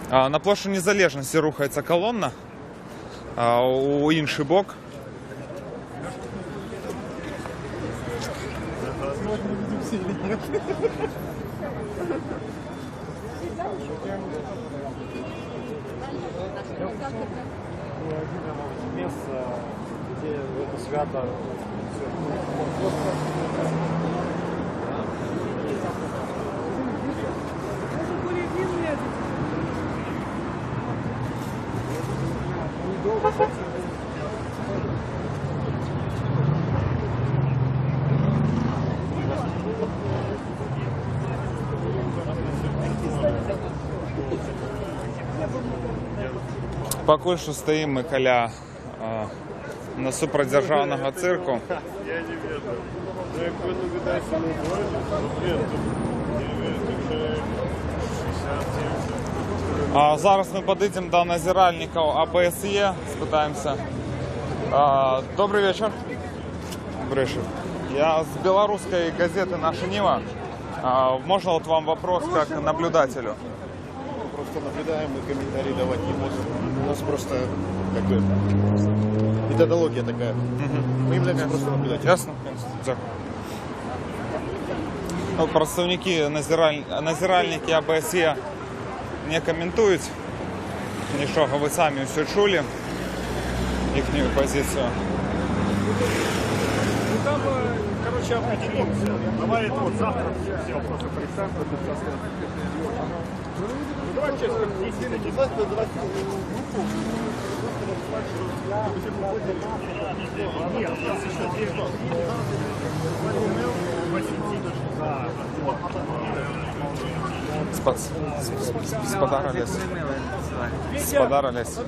На плошчу Незалежнасці рухаецца калона, у іншы бок. Месца, дзе гэта свята. Пакуль што стаім мы каля насупраць дзяржаўнага цырку. Я не ведаю. Ну, як вы нагадаеце, ну, блин, тут не верю, тут чалавек 60-70. А зараз мы падыдзем да назіральнікаў АБСЕ, спытаемся. Добры вечар. Добры вечар. Я з беларускай газеты «Наша Ніва». Можно вот вам вопрос как наблюдателю? Просто наблюдаем, мы комментарии давать не можем. У нас просто как бы методология такая. Мы являемся просто наблюдателями. Ясно? Дзякую. Ну, прадстаўнікі назіральнікі АБСЕ не каментуюць нічога, вы самі ўсё чулі іхнюю пазіцыю. Ну там, короче, определимся. Давай это вот завтра все вопросы порешаем. Ну, давай честно, 10 завтра давайте группу. Нет, у нас еще 9. Спадар Алесь. Спадар Алесь.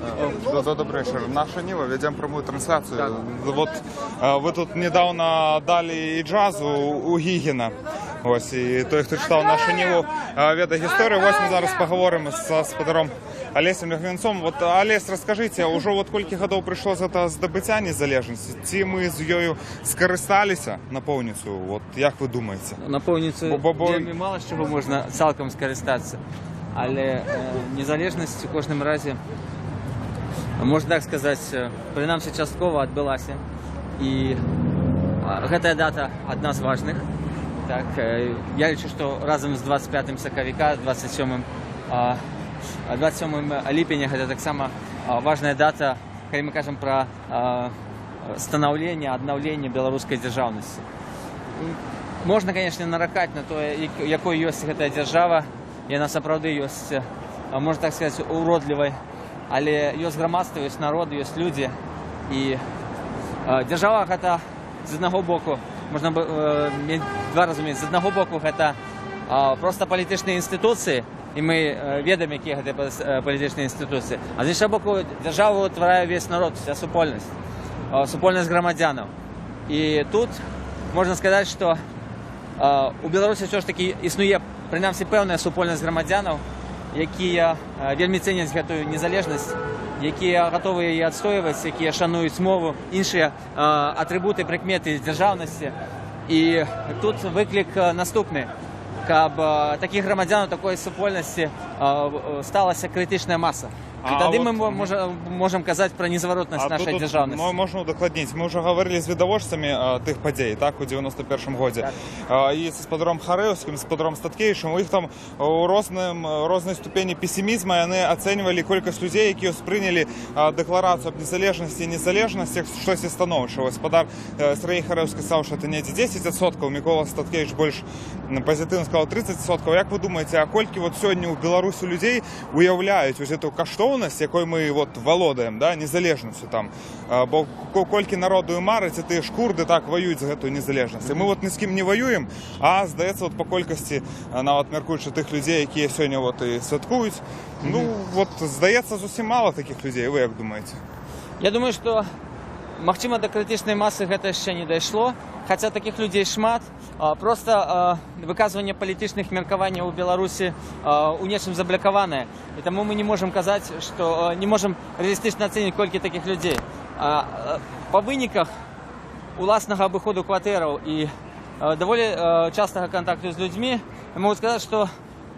Добры вечар. «Наша Ніва», вядзем прамую трансляцыю. Вот вы тут нядаўна далі іджазу у Гігіна. Вось, і той, хто чытаў «Нашу Ніву», ведае гісторыю. Вось мы зараз пагаворым са спадаром Алесем Лігвінцом. Вот, Алесь, раскажыце, ужо вот колькі гадоў прыйшло з гэтага здабыцця незалежнасці? Ці мы з ёю скарысталіся напоўніцу? Вот, як вы думаеце? Напоўніцу Бо вельмі мала з чаго можна цалкам скарыстацца. Але незалежнасць у кожным разе, можна так сказаць, прынамсі часткова адбылася. І гэтая дата адна з важных. Так, я лічу, што разам з 25 сакавіка, 27 ліпеня гэта таксама важная дата, калі мы кажам пра станаўленне, аднаўленне беларускай дзяржаўнасці. Можна, конечно, наракаць на тое, якой ёсць гэтая дзяржава. Яна сапраўды ёсць, можна так сказаць, уродлівай, але ёсць грамадства, ёсць народ, ёсць людзі. І дзяржава гэта з аднаго боку, можна б мець два разумець, з аднаго боку гэта проста палітычныя інстытуцыі, і мы ведаем, якія гэта палітычныя інстытуцыі. А з іншага боку, дзяржаву утварае ўвесь народ, уся супольнасць, супольнасць грамадзянаў. І тут можна сказаць, што у Беларусі ўсё ж такі існуе прынамсі пэўная супольнасць грамадзянаў, якія вельмі цэняць гэтую незалежнасць, якія гатовыя яе адстойваць, якія шануюць мову, іншыя атрыбуты, прыкметы дзяржаўнасці. І тут выклік наступны, каб такіх грамадзян у такой супольнасці сталася крытычная маса. І тады мы можам казаць пра незваротнасць А нашай тут дзяржаўнасці. Можна удакладніць. Мы ўжо гаварылі з відавочцамі тых падзей, так, у 91 годзе. І са спадаром Харэўскім, з спадаром Статкевічам, у іх там у рознай ступені песімізма яны ацэньвалі колькасць людзей, якія ўспрынялі дэкларацыю аб незалежнасці і незалежнасці, штосьці станоўчае. Спадар Сяргей Харэўскі сказаў, што это недзе 10%, Мікола Статкевіч больш пазітыўна сказаў 30%. Як вы думаеце, а колькі вот сёння ў Беларусі людзей уяўляюць вось эту каштоўнасць, якой мы вот валодаем, да, незалежнасцю там? Бо колькі народу і марыць, і тыя ж курды так ваююць за гэтую незалежнасць. І мы вот ні з кім не ваюем, а, здаецца, вот па колькасці, нават мяркуючы тых людзей, якія сёння вот і святкуюць, здаецца, зусім мала такіх людзей. Вы як думаеце? Я думаю, што Магчыма, да крытычнай масы гэта яшчэ не дайшло, хаця такіх людзей шмат. Проста выказванне палітычных меркаванняў у Беларусі у нечым заблякаванае. І таму мы не можам казаць, што не можам рэалістычна ацэніць, колькі такіх людзей. Па выніках уласнага абыходу кватэраў і даволі частага кантакту з людзьмі, я магу сказаць, што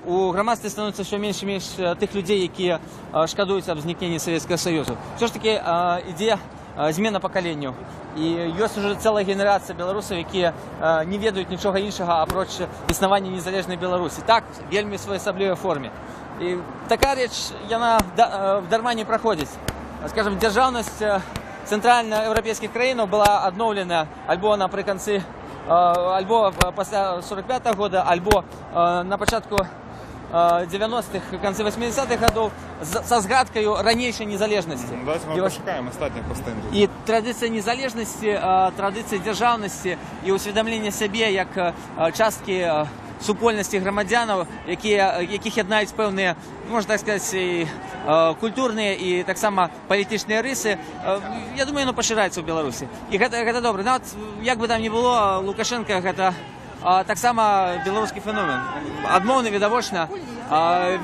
у грамадстве становіцца ўсё менш і менш тых людзей, якія шкадуюць аб знікненні Савецкага Саюзу. Усё ж такі ідзе змена пакаленняў. І ёсць ужо цэлая генерацыя беларусаў, якія не ведаюць нічога іншага, апроч існавання незалежнай Беларусі. Так, вельмі своеасаблівай форме. І такая рэч, яна дарма не праходзіць. Скажем, дзяржаўнасць цэнтральнаеўрапейскіх краінаў была адноўлена альбо напрыканцы, альбо пасля 45-го года, альбо на пачатку 90-х, канцы 80-х гадоў са згадкаю ранейшай незалежнасці. Ну, давайце мы пачакаем астатніх, пастаім тут. І традыцыя незалежнасці, традыцыя дзяржаўнасці і ўсведамлення сябе як часткі супольнасці грамадзянаў, якіх яднаюць пэўныя, можна так сказаць, і культурныя і таксама палітычныя рысы, я думаю, яно пашыраецца ў Беларусі. І гэта добра. Нават, як бы там ні было, Лукашэнка гэта таксама беларускі феномен. Адмоўны, відавочна,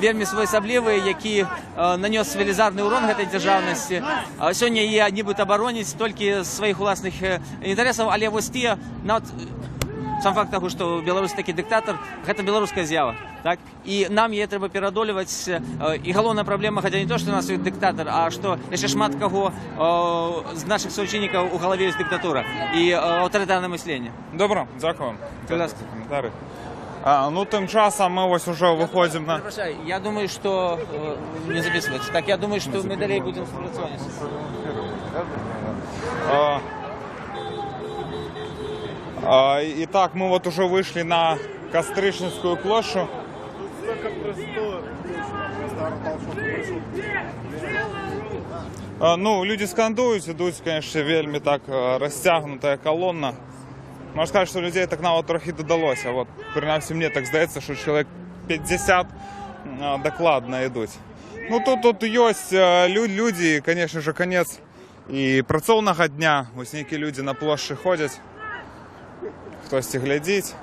вельмі своеасаблівы, які нанёс велізарны урон гэтай дзяржаўнасці. Сёння яе нібыта абароніць толькі з сваіх уласных інтарэсаў, але вось тыя, нават сам факт таго, што ў Беларусі такі дыктатар, гэта беларуская з'ява. Так? І нам яе трэба пераадольваць. І галоўная праблема, хаця не то, што у нас ёсць дыктатар, а што яшчэ шмат каго з нашых суайчыннікаў у галаве ёсць дыктатура і аўтарытарнае мысленне. Добра, дзякую вам. Будзь ласка. За каментары. Ну, тым часам мы вось ужо выходзім на... Прабачай, я думаю, што не запісваецца. Так, я думаю, што мы далей будзем супрацоўнічаць. Итак, мы вот уже вышли на Кастрычніцкую площадь. Ну, люди скандуют, идут, конечно, вельмі так расцягнутая колонна. Можно сказать, что людей так нават трохі додалося. Вот, прынамсі, мне так здаецца, что человек 50 дакладна ідуць. Ну, тут ёсць люди, конечно же, конец і працоўнага дня. Вось нейкія люди на плошчы ходзяць. Хтосьці глядзіць.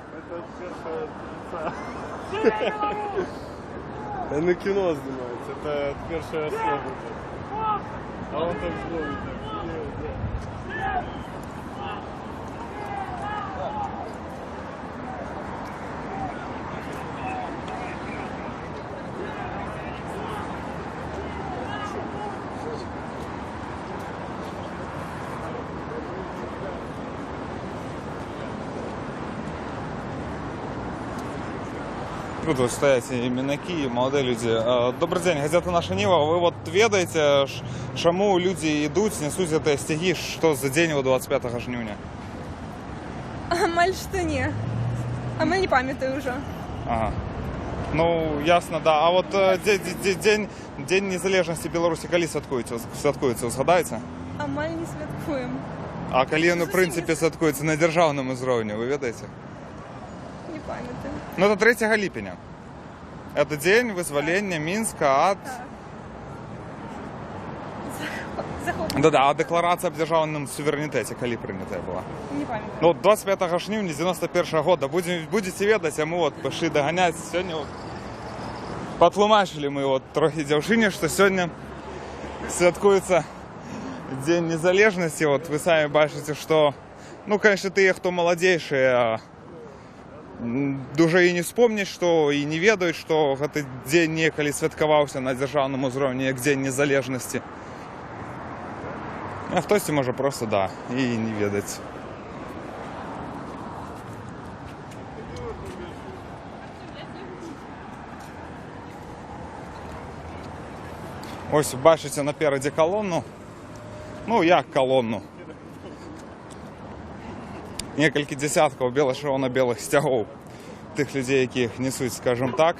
На кино знімають, це перша особа. А он так зловить. Тут вот стоят и мінакі, и молодые люди. Добрый день, газета «Наша Нива». Вы вот ведаеце, чаму люди идут, несут эти стяги, что за день 25 жніўня? Амаль што не. Амаль не памятаю ўжо. Ага. Ну, ясно, да. А вот День незалежнасці Беларусі калі святкуецца, згадаеце? Амаль не святкуем. А калі ён, у прынцыпе, святкуецца на дзяржаўным узроўні, вы ведаеце? Не памятаю. Ну, это 3 ліпеня. Это день вызвалення Мінска ад... Да-да, а дэкларацыя аб дзяржаўным суверэнітэце калі прынятая была? Не памятаю. Ну, 25 жніўня 91 года. Будзеце ведаць, а мы вот пайшлі даганяць. Сёння вот патлумачылі мы вот трохі дзяўчыне, што сёння святкуецца Дзень незалежнасці. Вот вы самі бачыце, што, ну, конечно, тыя, хто маладзейшыя, дужа і не вспомняць, што і не ведаюць, што гэты дзень некалі святкаваўся на дзяржаўным узроўні як Дзень незалежнасці. А хтосьці можа просто, да, і не ведаць. Ось бачыце наперадзе калону. Ну, як калону? Некалькі дзесяткаў бела-чырвона-белых сцягоў тых людзей, якіх несуць, скажем так.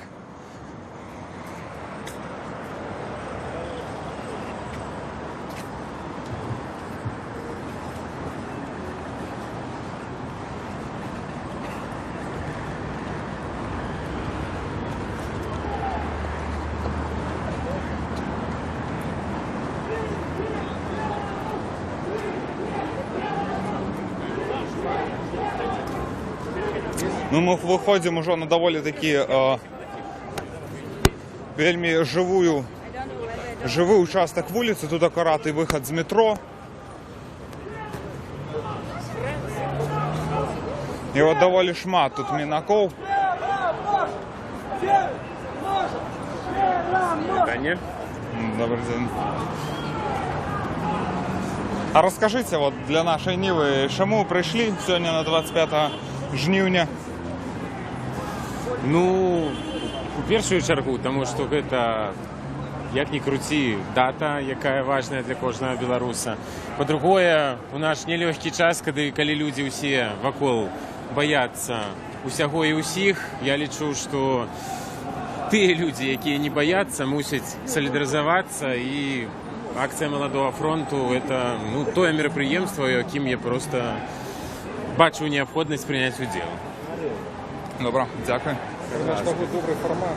Ну, мы выходзім ужо на даволі такі вельмі жывы участак вуліцы. Тут акурат і выхад з метро. І от даволі шмат тут мінакоў. Вітанне. Добрый день. А расскажите вот для Нашай Нівы, чаму прыйшлі сёння на 25 жніўня? Ну, у першую чаргу, таму што гэта, як ні круці, дата, якая важная для кожнага беларуса. Па-другое, у наш нелёгкі час, калі людзі ўсе вакол баяцца усяго і ўсіх, я лічу, што тыя людзі, якія не баяцца, мусяць салідарызавацца, і акцыя Маладога фронту это, ну, тое мерапрыемства, якім я просто бачу неабходнасць прыняць удзел. Добра, дзякуй. У нас такой добрый формат.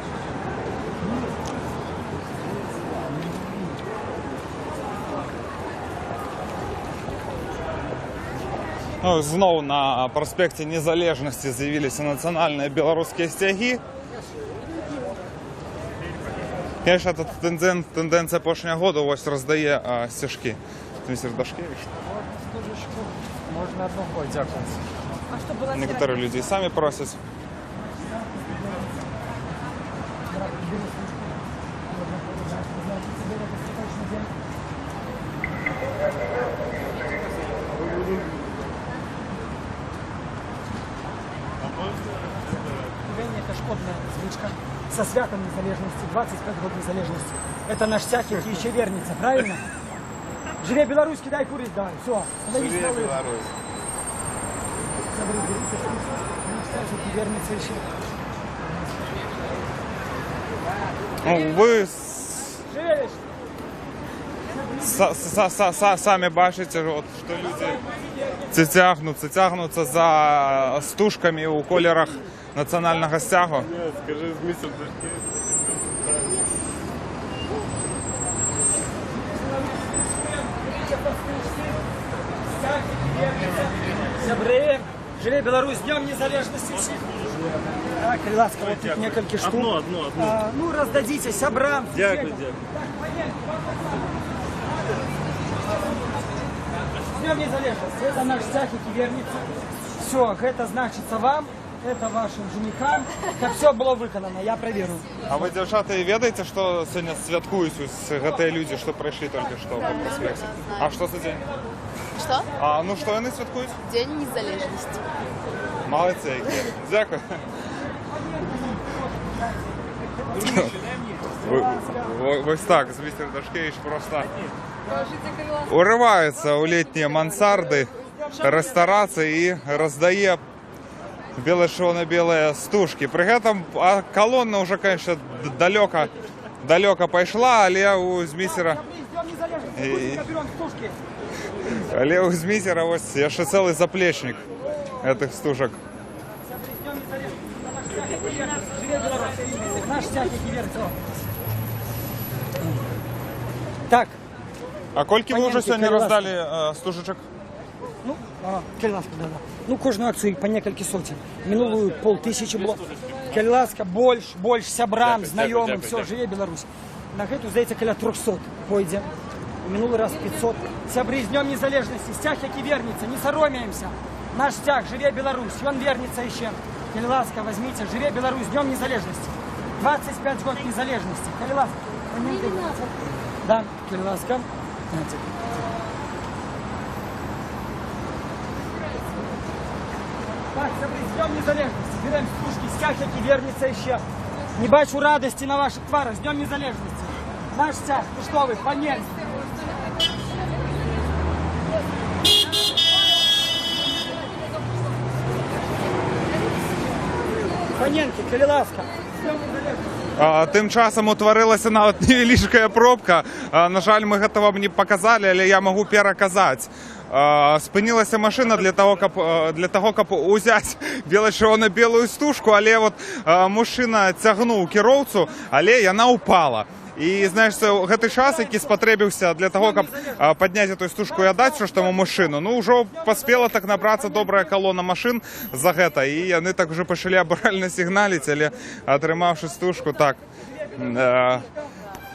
Ну, зноў на праспекце Незалежнасці з'явіліся нацыянальныя беларускія сцягі. Конечно, это тенденция апошняга года, вось раздае сцяжкі. Мистер Дашкевич. Можно одного, дзякую. А что было? Некоторые люди сами просят. Это шкодная звычка. Са святам незалежнасці, 25 год незалежнасці. Это наш сцяг, які еще вернется, правильно? Жыве Беларусь, кидай курить, давай. Все, становись Жыве на лыжи. Беларусь. Смотри, берите, наш сцяг, які вернется еще. Ну, вы Жыве самі бачыце, вот, што людзі цягнуцца за стужкамі ў колерах нацыянальнага сцягу. Нет, скажи, мистер Дашкевич. Сябры, жыве Беларусь, днём незалежнасці ўсіх. Так, калі ласка, вот тут некалькі штук. Одну, одну, одну. Ну, раздадзіце сябрам. Дзякую, дзякую. З днём незалежнасці. Это наш сцяг, які вернется. Все, гэта значыцца вам, это вашим женихам. Каб все было выканана, я проверю. А вы, дзяўчаты, ведаеце, што сёння святкуюць ось гэтыя людзі, што прайшлі толькі што па праспекце? А што за дзень? Что? А, ну што яны святкуюць? День незалежнасці. Малайцы якія. Дзякуй. Вось так, мистер Дашкевич просто урывается ў летнія мансарды рэстарацыі і раздае бела-чырвона-белыя стужкі. Пры гэтым калона ўжо, конечно, далёка, далёка пайшла, але у Зміцера але у Зміцера вось яшчэ цэлы заплечнік гэтых стужак. Наш сцяг, які вернется. Так. А колькі вы ўжо Паненкі, сёння калі ласка. раздалі стужачак? Ну, калі ласка, да, да. Ну, кожную акцыю па некалькі соцень. Мінулую паўтысячы было. Калі ласка, больш, больш сябрам, Дзякуй, знаёмым, дзякуй, все, дзякуй. жыве Беларусь. На гэту, здаецца, каля 300 пойдзе. Мінулы раз 500. Сябры, з днём незалежнасці, сцяг, які вернецца, не саромеемся. Наш сцяг, жыве Беларусь, ён вернецца яшчэ. Калі ласка, возьмите, жыве Беларусь, з днём незалежнасці. 25 год незалежнасці. Калі ласка. Да, калі ласка. Так, сябры, з днём незалежнасці. Берем стужкі, сцяг, які вернецца яшчэ. Не бачу радасці на вашых тварах. З днём незалежнасці. Наш сцяг, ну што вы, паненкі. Паненкі, калі ласка. Тым часам утварылася нават невялічкая пробка. На жаль, мы гэта вам не паказалі, але я магу пераказаць. Спынілася машына для таго, каб узяць бела-чырвона-белую стужку, але вот, мужчына цягнуў кіроўцу, але яна ўпала. І знаеш, гэты час, які спатрэбіўся для таго, каб падняць эту стужку і аддаць що ж таму мужчыну, ну ўжо паспела так набрацца добрая калона машын за гэта, і яны так уже пачалі абуральна сігналіць, але атрымаўшы стужку, так,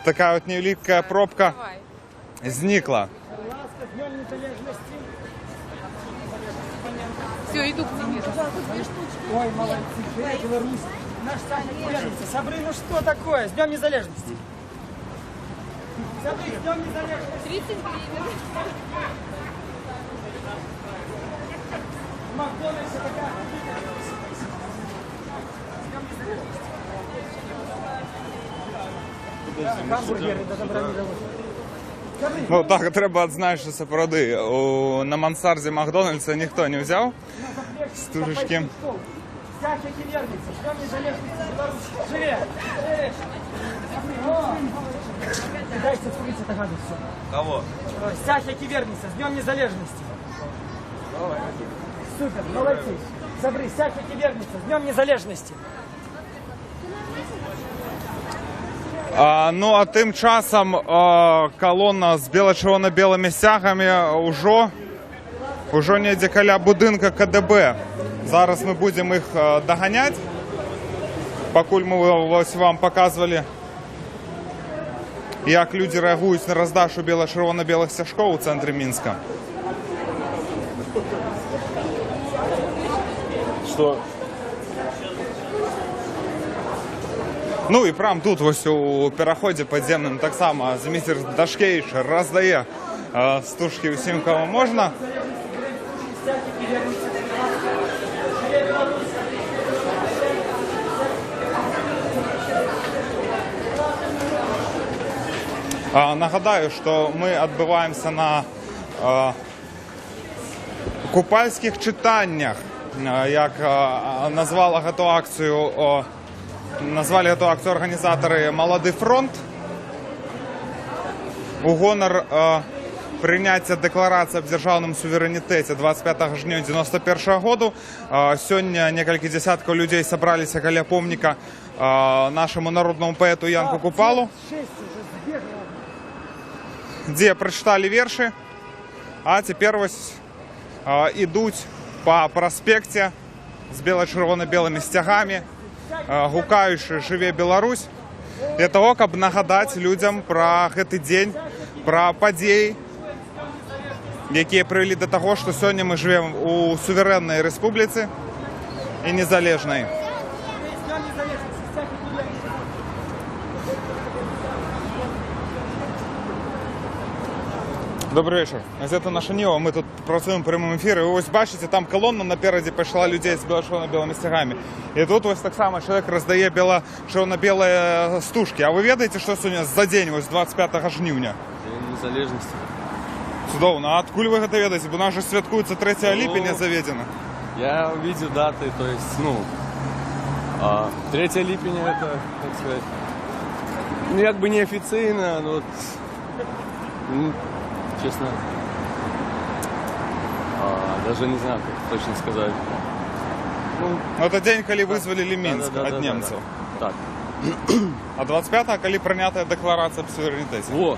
такая вот невялікая пробка знікла. Все, иду к тебе. Ой, молодцы, Беларусь. Наш самый. Сябры, ну что такое? С Днем Незалежности. Сябры, с Днем Незалежности. 30 гривен. В Макдональдсе такая. С Днем Незалежности. Гамбургеры до добра не доводят. Ну так, трэба адзначыць, сапраўды, на мансардзе Макдональдса ніхто не ўзяў стужачкі. Сцяг, які вернецца, з Днём Незалежнасці, Беларусь, жыве! Дайце скурыць это гадость всё. Кого? Сцяг, які вернецца, з Днём Незалежнасці. Супер, молодцы. Сябры, сцяг, які вернецца, з Днём Незалежнасці. Ну, а тым часам калона з бела-чырвона-белымі сцягамі ўжо недзе каля будынка КДБ. Зараз мы будзем іх даганяць. Пакуль мы вось вам паказвалі, як людзі рэагуюць на раздачу бела-чырвона-белых сцяжкоў у цэнтры Мінска. Что? Ну і прям тут вось у пераходзе падземным таксама Зміцер Дашкевіч раздае стужкі ўсім, каму можна. Нагадаю, што мы адбываемся на купальскіх чытаннях, як назвала гэту акцыю, назвалі гэту акцыю арганізатары «Малады фронт» у гонар прыняцця дэкларацыі аб дзяржаўным суверэнітэце 25 жніўня 91 году. Сёння некалькі дзясяткаў людзей сабраліся каля помніка нашаму народнаму паэту Янку Купалу, дзе прачыталі вершы, а цяпер вось ідуць па праспекце з бела-чырвона-белымі сцягамі, гукаючы «Жыве Беларусь», для таго, каб нагадаць людзям пра гэты дзень, пра падзеі, якія прывялі да таго, што сёння мы жывем у суверэннай рэспубліцы і незалежнай. Добрый вечер. Газета «Наша Ніва». Мы тут працуем у прямым эфіры. Вы вось бачыце, там калона наперадзе пайшла людзей з бела-чырвона-белымі сцягамі. І тут вось таксама чалавек раздае бела-чырвона-белыя стужкі. А вы ведаеце, што сёння за дзень, вось 25 жніўня? Дзень незалежнасці. Цудоўна. А адкуль вы гэта ведаеце? Бо у нас жа святкуецца 3 ліпеня заведзена. Я увидел даты, то есть, ну, 3 ліпеня это, так сказать, ну, як бы неофициально, но вот, ну, честно, даже не знаю, как точно сказать. Ну, это день, калі вызвалілі Мінск ад немцаў. Так. А 25-го, калі прынятая дэкларацыя аб суверэнітэце. Во!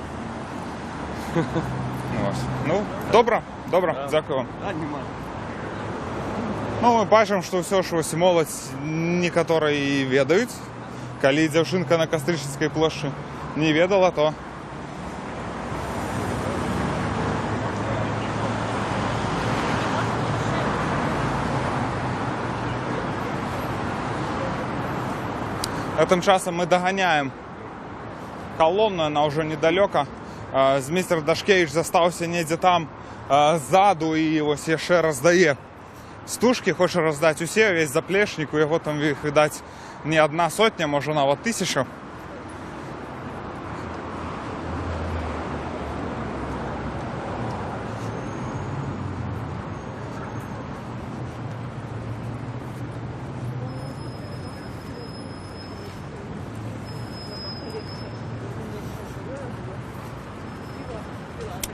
Ну, добра, добра, дзякую вам. Да, нема. Ну, мы бачым, што ўсё ж вось моладзь некаторыя і ведаюць. Калі дзяўчынка на Кастрычніцкай плошчы не ведала, то... А тым часам мы даганяем калону, она ўжо недалёка. Зміцер Дашкевіч застаўся недзе там ззаду і вось яшчэ раздае стужкі, хоча раздаць усе, увесь заплечнік, у яго там іх, відаць, не адна сотня, можа нават 1000.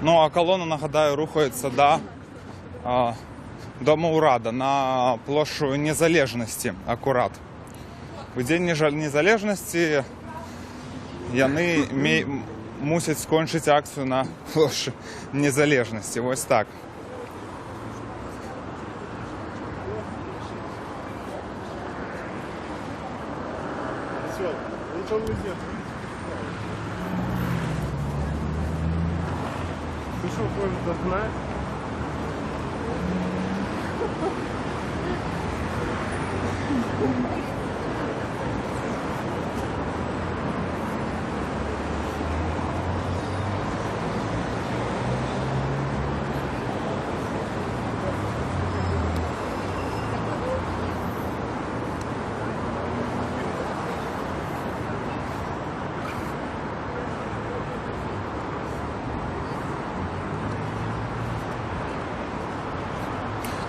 Ну, а калона, нагадаю, рухаецца да Дома ўрада на плошчу Незалежнасці акурат. У Дзень Незалежнасці Яны мусяць скончыць акцыю на плошчы Незалежнасці. Вось так. Все, лучше он уйдет. Ты что, хочешь до дна?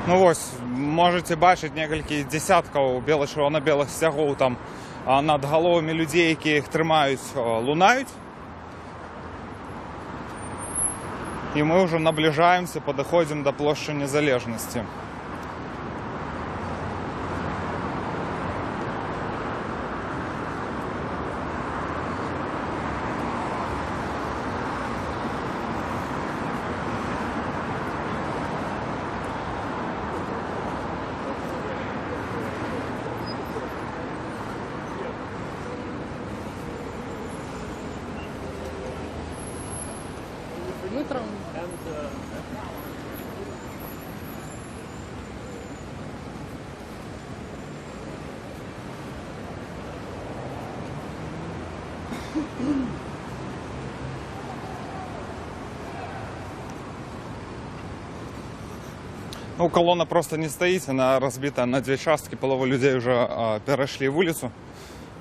Ну вось, можете бачыць некалькі дзесяткаў бела-чырвона-белых сцягоў там над галовамі людзей, якія іх трымаюць, лунаюць. І мы ўжо набліжаемся, падыходзім да плошчы Незалежнасці. Ну, колонна просто не стоит, она разбита на две часткі. Палова людзей уже перайшлі вуліцу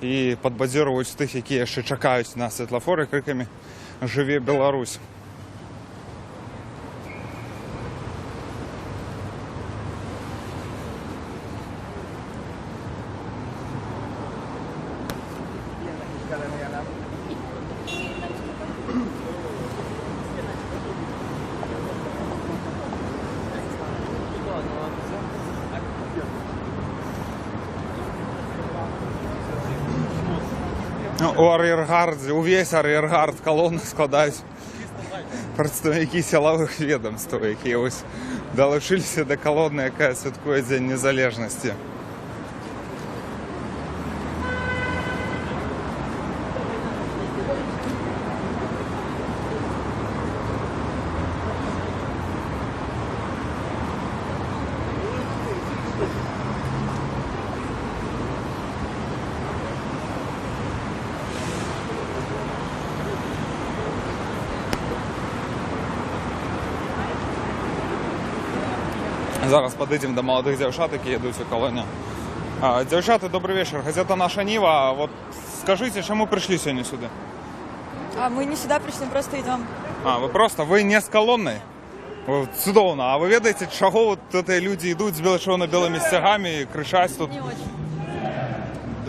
і падбадзёрваюць тых, якія яшчэ чакаюць на светлафоры крыкамі «Жыве Беларусь!». У ар'ергардзе, увесь ар'ергард калоны складаюць прадстаўнікі сілавых ведомстваў, якія вось далучыліся да калоны, якая святкуе Дзень незалежнасці. Зараз падыдзем да маладых дзяўчат, якія ідуць у калоне. Дзяўчаты, добры вечар. Газета «Наша Ніва». Вот скажыце, чаму прыйшлі сёння сюды? А мы не сюда пришли, просто идем. А, вы просто, вы не з калоннай? Цудоўна. А вы ведаеце, чаго вот гэтыя людзі ідуць з бела-чырвона-белымі сцягамі і крычаць тут? Не очень.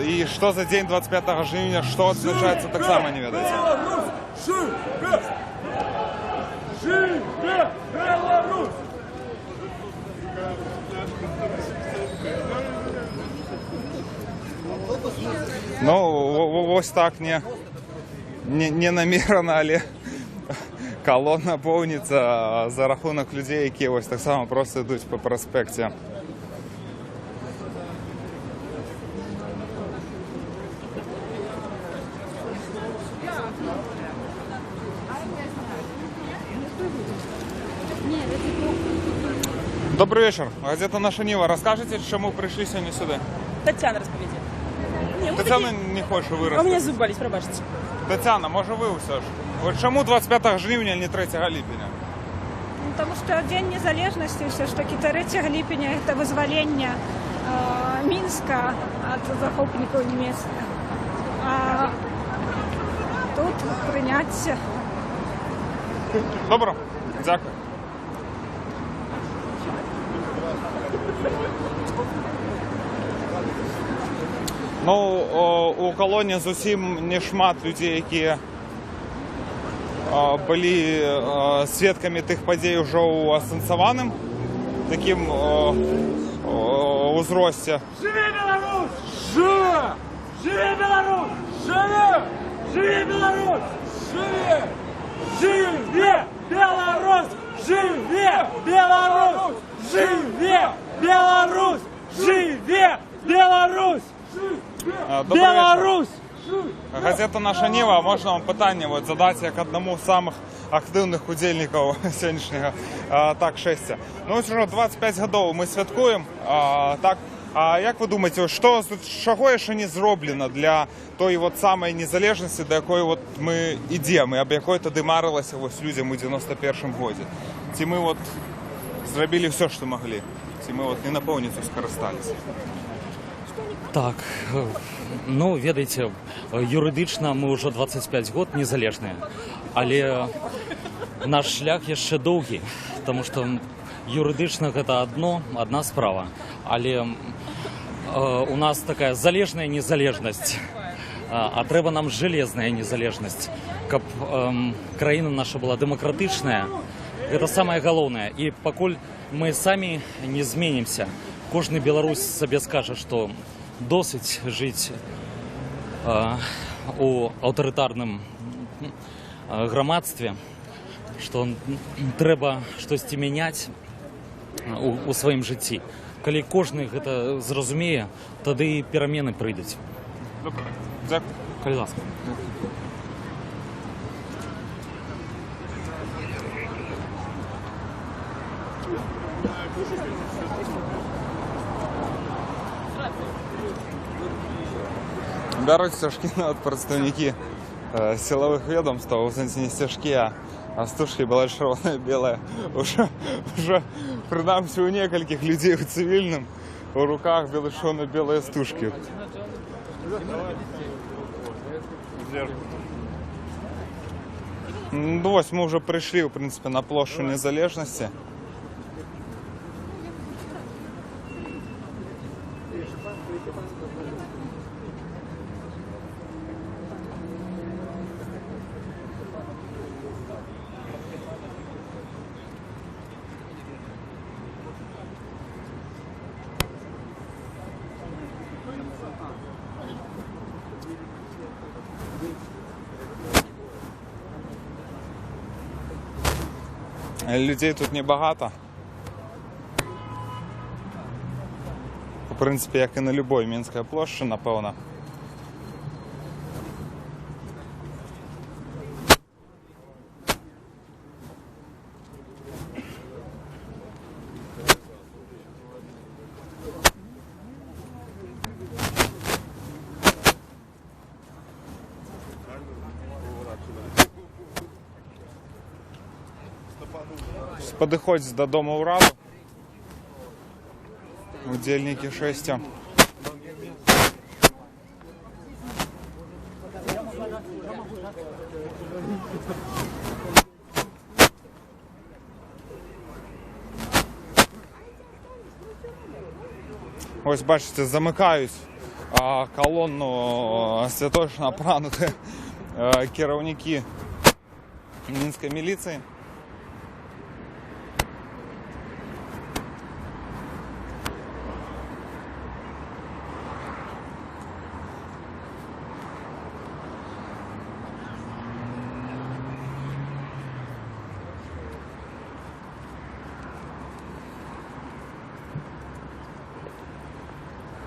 І што за дзень 25 жніўня, што адзначаецца, таксама не ведаеце? Беларусь! Жыве! Жыве Беларусь! Ну, вось так не намерана, але калона поўніцца за рахунак людзей, якія вось таксама проста ідуць па праспекце. Добры вечар. Газета «Наша Ніва». Раскажыце, чаму прыйшлі сёння сюды? Таццяна распавядзе. Не, мы Таццяна такі- не хоча А у меня вырасці. зуб болит, прабачце. Таццяна, можа вы ўсё ж? Вот чаму 25 жніўня, а не 3 ліпеня? Ну, потому что День незалежнасці ўсё ж такі 3 ліпеня это вызваленне Мінска ад захопнікаў нямецкіх. А тут прыняцце. Добра, дзякую. Ну, у калоне зусім не шмат людзей, якія былі сведкамі тых падзей ужо ў асэнсаваным такім узросце. Жыве Беларусь! Жыве! Жыве Беларусь! Жыве! Жыве Беларусь! Жыве! Жыве Беларусь! Жыве Беларусь! Жыве Беларусь! Жыве Беларусь! Добры Беларусь! вечар. Газета «Наша Ніва», можна вам пытанне вот задаць як аднаму з самых актыўных удзельнікаў сённяшняга так шэсця. Ну вось ужо 25 гадоў мы святкуем, так. А як вы думаеце, што чаго яшчэ не зроблена для той вот самай незалежнасці, да якой вот мы ідзем і аб якой тады марылася вось людзям у 91 годзе? Ці мы вот зрабілі ўсё, што маглі? Ці мы вот не напоўніцу скарысталіся? Так, ну, ведаеце, юрыдычна мы ўжо 25 год незалежныя, але наш шлях яшчэ доўгі, таму што юрыдычна гэта адна справа, але у нас такая залежная незалежнасць, а трэба нам жалезная незалежнасць, каб краіна наша была дэмакратычная. Гэта самае галоўнае. І пакуль мы самі не зменімся, кожны беларус сабе скажа, што досыць жыць у аўтарытарным грамадстве, што трэба штосьці мяняць у сваім жыцці. Калі кожны гэта зразумее, тады і перамены прыйдуць. Добра. Дзякуй. Калі ласка. Бяруць сцяжкі нават прадстаўнікі сілавых ведомстваў, у сэнсе не сцяжкі, а стужкі была чырвоная, белая. Ужо прынамсі у некалькіх людзей у цывільным у руках бела-чырвона-белыя стужкі. Ну, вось мы ўжо прыйшлі, у прынцыпе, на плошчу Незалежнасці. Людзей тут небагата. У прынцыпе, як і на любой мінскай плошчы, напэўна. Падыходзіць да дома ўраду удзельнікі шэсця. Вось бачыце, замыкаюць калону святочна апранутыя кіраўнікі мінскай міліцыі.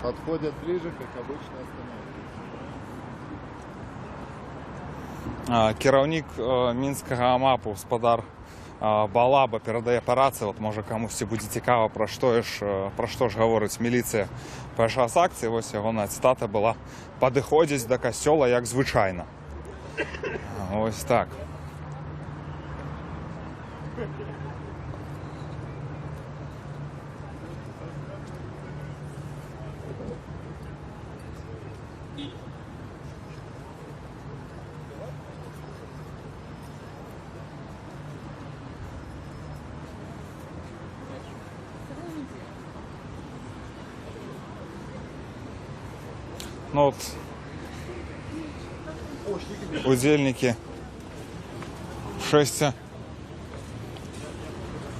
Подходят ближе, как обычно, останавливаются. Кіраўнік мінскага АМАПу спадар Балаба перадае па рацыі, вот можа камусьці будзе цікава, пра што ж гаворыць міліцыя падчас акцыі. Вось ягоная цытата была: «Падыходзіць да касцёла, як звычайна». Вось так. Ну вот, удзельнікі шэсця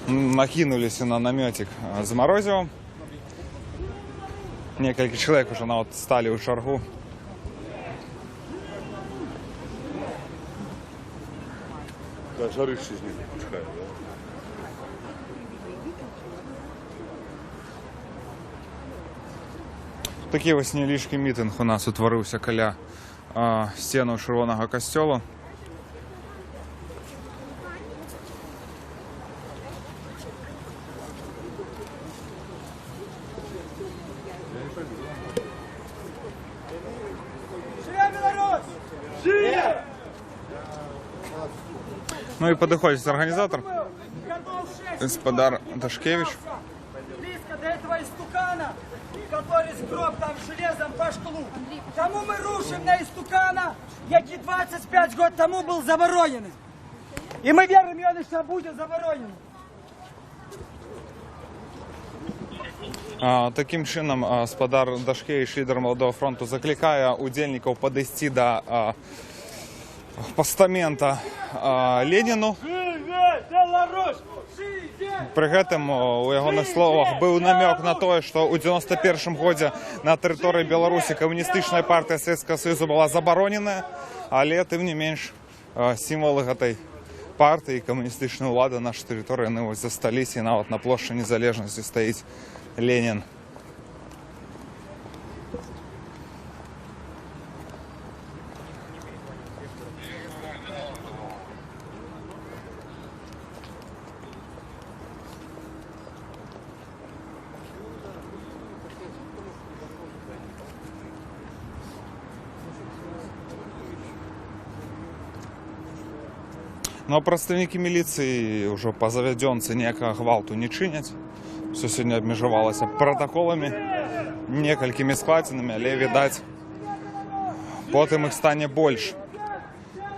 накінуліся на намёцік з марозівам. Некалькі чалавек ужо нават сталі ў чаргу. Да, жарище з них пускає, да? Такі вось невялічкі мітынг у нас утварыўся каля сценаў Чырвонага касцёла. Ну і падыходзіць арганізатар, гаспадар Дашкевич. Близко до этого истукана, который сгроб там железом по шклу. Тому мы рушим на истукана, який 25 год тому был заборонен. И мы верим, он еще будет заборонен. Такім чынам, спадар Дашкевич, лідар Маладога фронту, заклікае удзельнікаў падысці да пастамента Леніну. Пры гэтым у ягоных словах быў намёк на тое, што ў 91 годзе на тэрыторыі Беларусі камуністычная партыя Савецкага Саюзу была забароненая, але тым не менш сімвалы гэтай партыі і камуністычнай улады на нашай тэрыторыі яны вось засталіся, і нават на плошчы Незалежнасці стаіць Ленін. А прадстаўнікі міліцыі ўжо па завядзёнцы ніякага гвалту не чыняць. Усё сёння абмежавалася пратаколамі, некалькімі складзенымі, але, відаць, потым іх стане больш,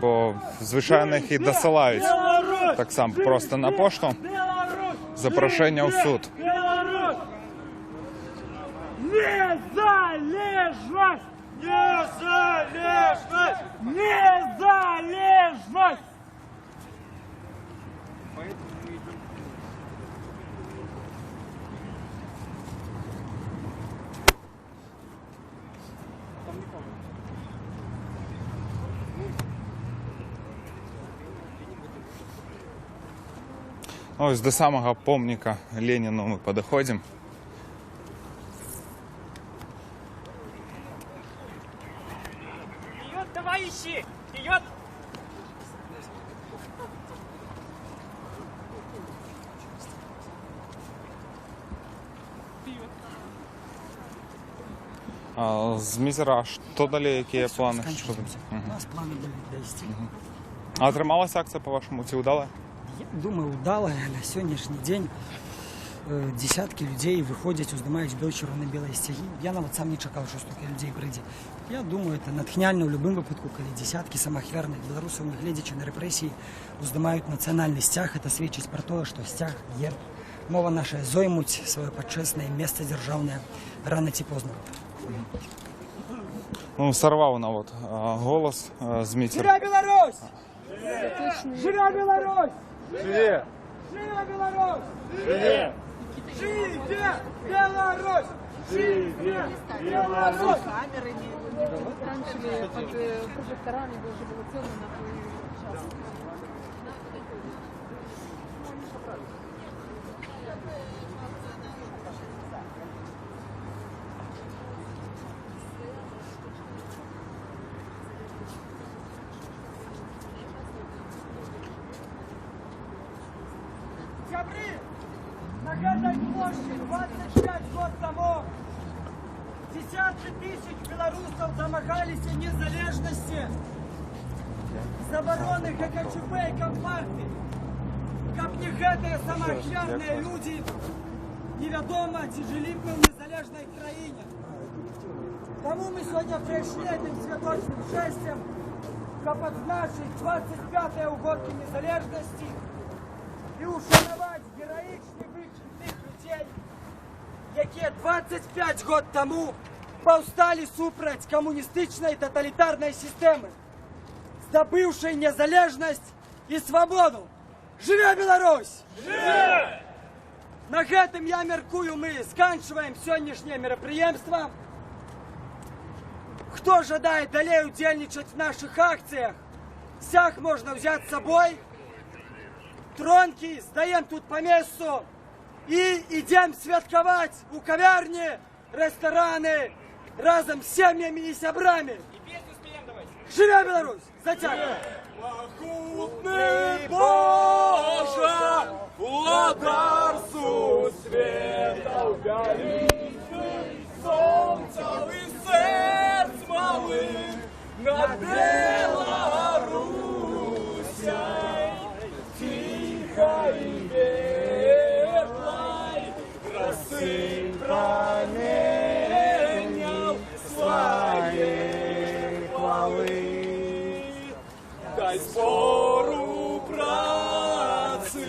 бо звычайна іх і дасылаюць таксама проста на пошту запрашэнне ў суд. Незалежнасць! Незалежнасць! Незалежнасць! Ось до самого помника Ленину мы подходим. Вперед, товарищи! Вперед! Зміцер, што далей, якія планы? У нас планы былі дайсці. А атрымалася акцыя, па-вашаму, ці ўдалая? Я думаю, удалая. На сённяшні дзень десяткі людзей выходзяць, уздымаюць бел-чырвона-белыя сцягі. Я нават сам не чакаў, што столькі людзей прыйдзе. Я думаю, это натхняльна ў любым выпадку, калі десяткі самаахвярных беларусаў, нягледзячы на рэпрэсіі, уздымаюць нацыянальны сцяг. Это сведчыць пра тое, што сцяг, герб, мова наша зоймуць сваё пачэснае месца дзяржаўнае рана ці позна. Сарваў нават голас Зміцер. Жыве Беларусь! Жыве Беларусь! Жыве! Жыве Беларусь! Жыве! Жыве Беларусь! Жыве Беларусь! Камерами, раньше под прожекторами уже было темно. Сябры, на гэтай плошчы 25 год таму десяткі тысяч беларусаў дамагаліся незалежнасці, забароны ГКЧП і Кампартыі. Каб не гэтыя самаахвярныя людзі, невядома, ці жылі б мы ў незалежнай краіне. Таму мы сёння прыйшлі гэтым святочным шэсцем, каб адзначыць 25-е угодкі незалежнасці і ушанаваць гераічны вычын тых людзей, якія 25 год таму паўсталі супраць камуністычнай таталітарнай сістэмы, здабыўшай незалежнасць і свабоду. Жыве Беларусь! Жыве! На гэтым, я мяркую, мы сканчваем сённяшняе мерапрыемства. Хто жадае далей удзельнічаць в нашых акцыях, сцяг можна ўзяць з сабой. Тронкі здаем тут па месцу і ідзем святкаваць у кавярні, рэстараны разам з сем'ямі і сябрамі. Жыве Беларусь! Зацяг! Магутны Божа, уладар сусветаў вялікіх, сонцаў і сэрц малых над Беларусяй, ціхай і ветлай, расы праменняў свае хвалы. Дай спору працы,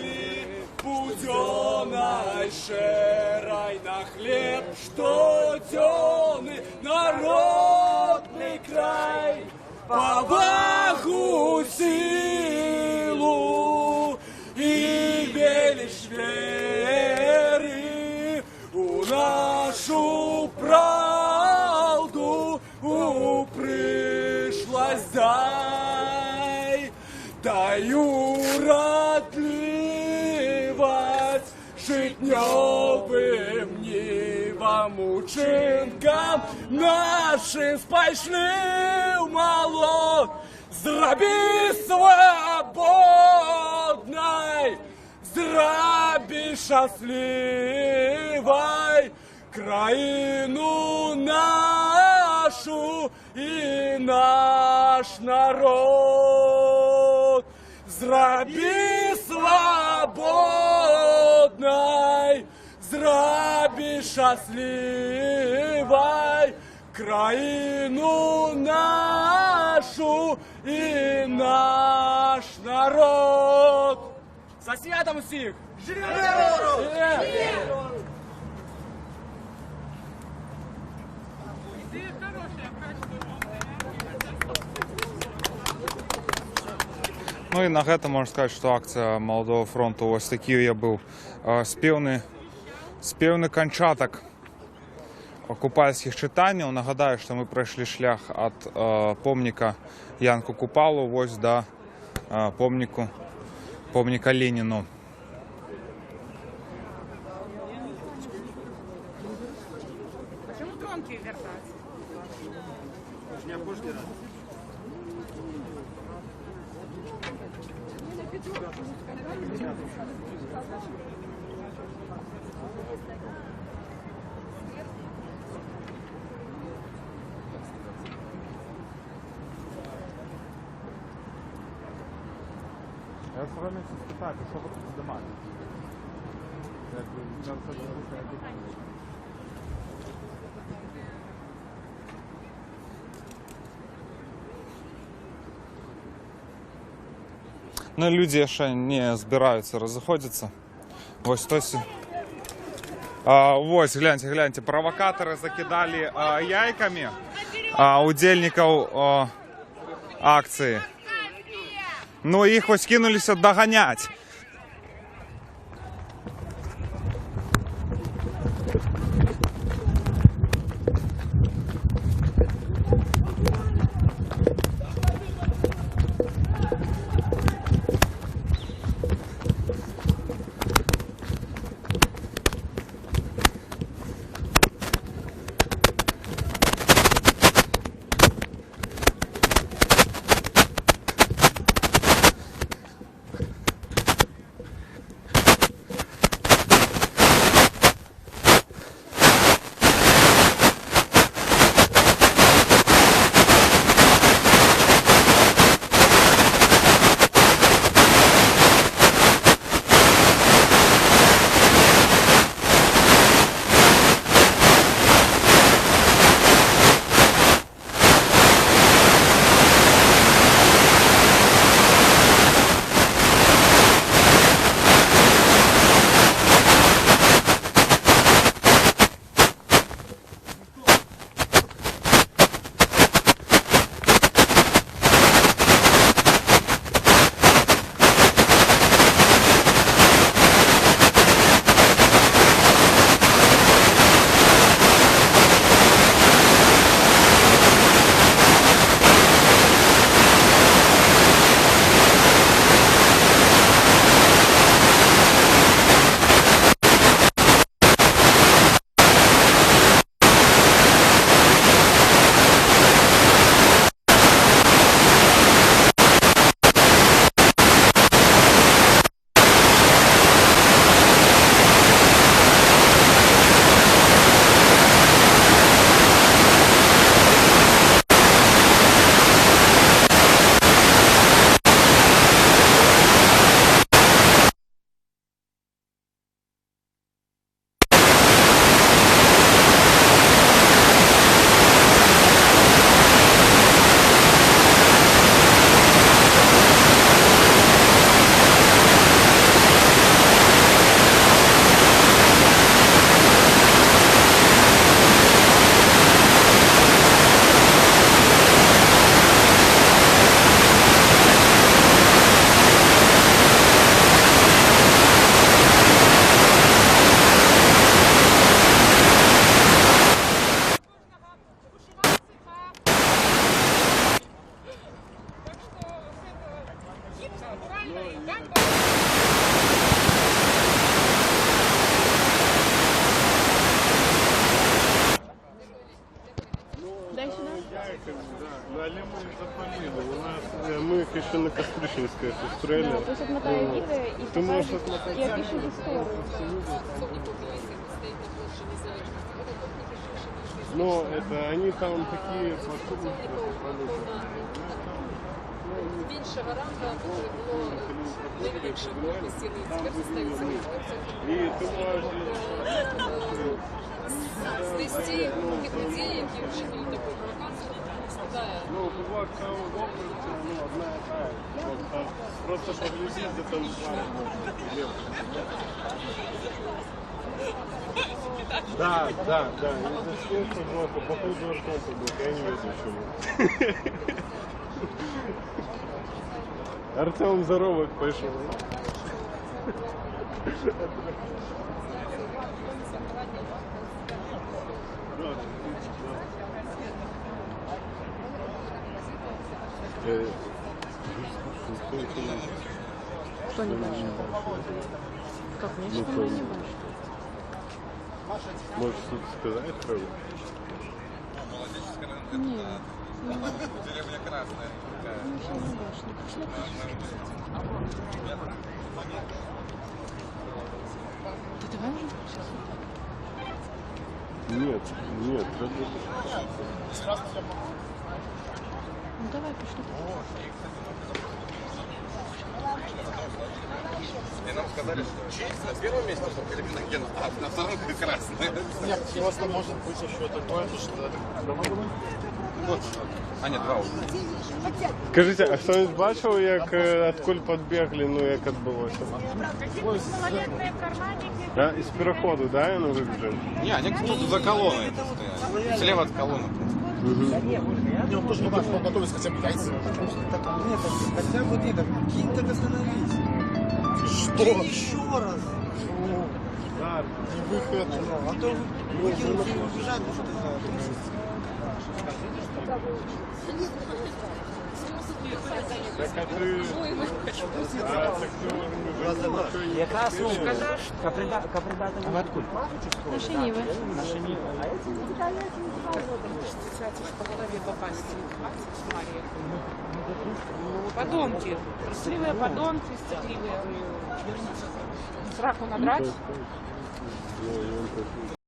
будзённай шэрай на хлеб штодзённы народны край, павагу, сілу і веліч веры у нашу праўду, у прышласць дай. Дай урадлівасць жытнёвым нівам, учынкам нашым спайшлі ў малод. Зрабі свабоднай, зрабі шчаслівай краіну нашу і наш народ. Зрабі свабоднай, зрабі шчаслівай краіну нашу і наш народ. Са святам усіх! Жыве Беларусь! Жыве! Ну і на гэта можна сказаць, што акцыя Маладога фронту вось такі я быў спеўны канчатак купальскіх чытанняў. Нагадаю, што мы прайшлі шлях ад помніка Янку Купалу вось да помніка Леніну. Чаму тронкі вяртаць? Не апошні раз. Я соромився спитати, що ви тут здимаєте? Ну, людзі яшчэ не збіраюцца разыходзіцца. Вось хтось... Вось, гляньте, гляньте, правакатары закідалі яйкамі удзельнікаў акцыі. Ну, іх вось кінуліся даганяць. Яйкамі, да. Ну, але мы іх запалілі. У нас, мы іх яшчэ на Кастрычніцкай сустрэлі. Да, пусть отмотаю Ну, видео и Ты можешь покажет, отмотать. и опишет историю. Но это они там такие просто ультра. Меншага ранга было найменшая колькасць, яны цяпер застаюцца. І ты можаш Знайсці тых людзей, якія ўчынілі такую правакацыю, складае. Ну, бывает, там вопросы, ну, одна и та же. Вот там просто погляди, где там лево. Да. И зашли в жопу, походу Артем побег, я не ведаю чему. Артем заробок пошел. Кто не бачит? Как мне Ну, что мы не бачит? Может, что-то сказать, правда? Нет. Деревня Красная. Ничего не бачно. Пошли. Да давай уже сейчас. Нет, нет, треба. Ну давай, пошли. И нам сказали, что честь на первом месте, что криминоген, а на втором красный. Нет, просто может быть еще такое, то что... Вот. А нет, два уже. Скажыце, а хто-небудзь бачыў, як адкуль падбеглі, ну як адбылося? Да? Из перехода, да, яны выбежали? Не, они тут за колонной стояли. Слева от колонны. Не, он тоже не бачит, он готовится хотя бы яйца. Нет, хотя бы нет, кинь так остановись. Что? Кинь еще раз. Да, не выход. А то выкинуть и убежать, ну что ты за трусость. Так, а ты... А, так ты уже не Яка сумка? Капридата. А вы откуда? Наши Нивы. Наши Нивы. По голове попасть. Мария. Подонки. Трусливые подонки, стыдливые. Сраку надрать. Ну, и он такой.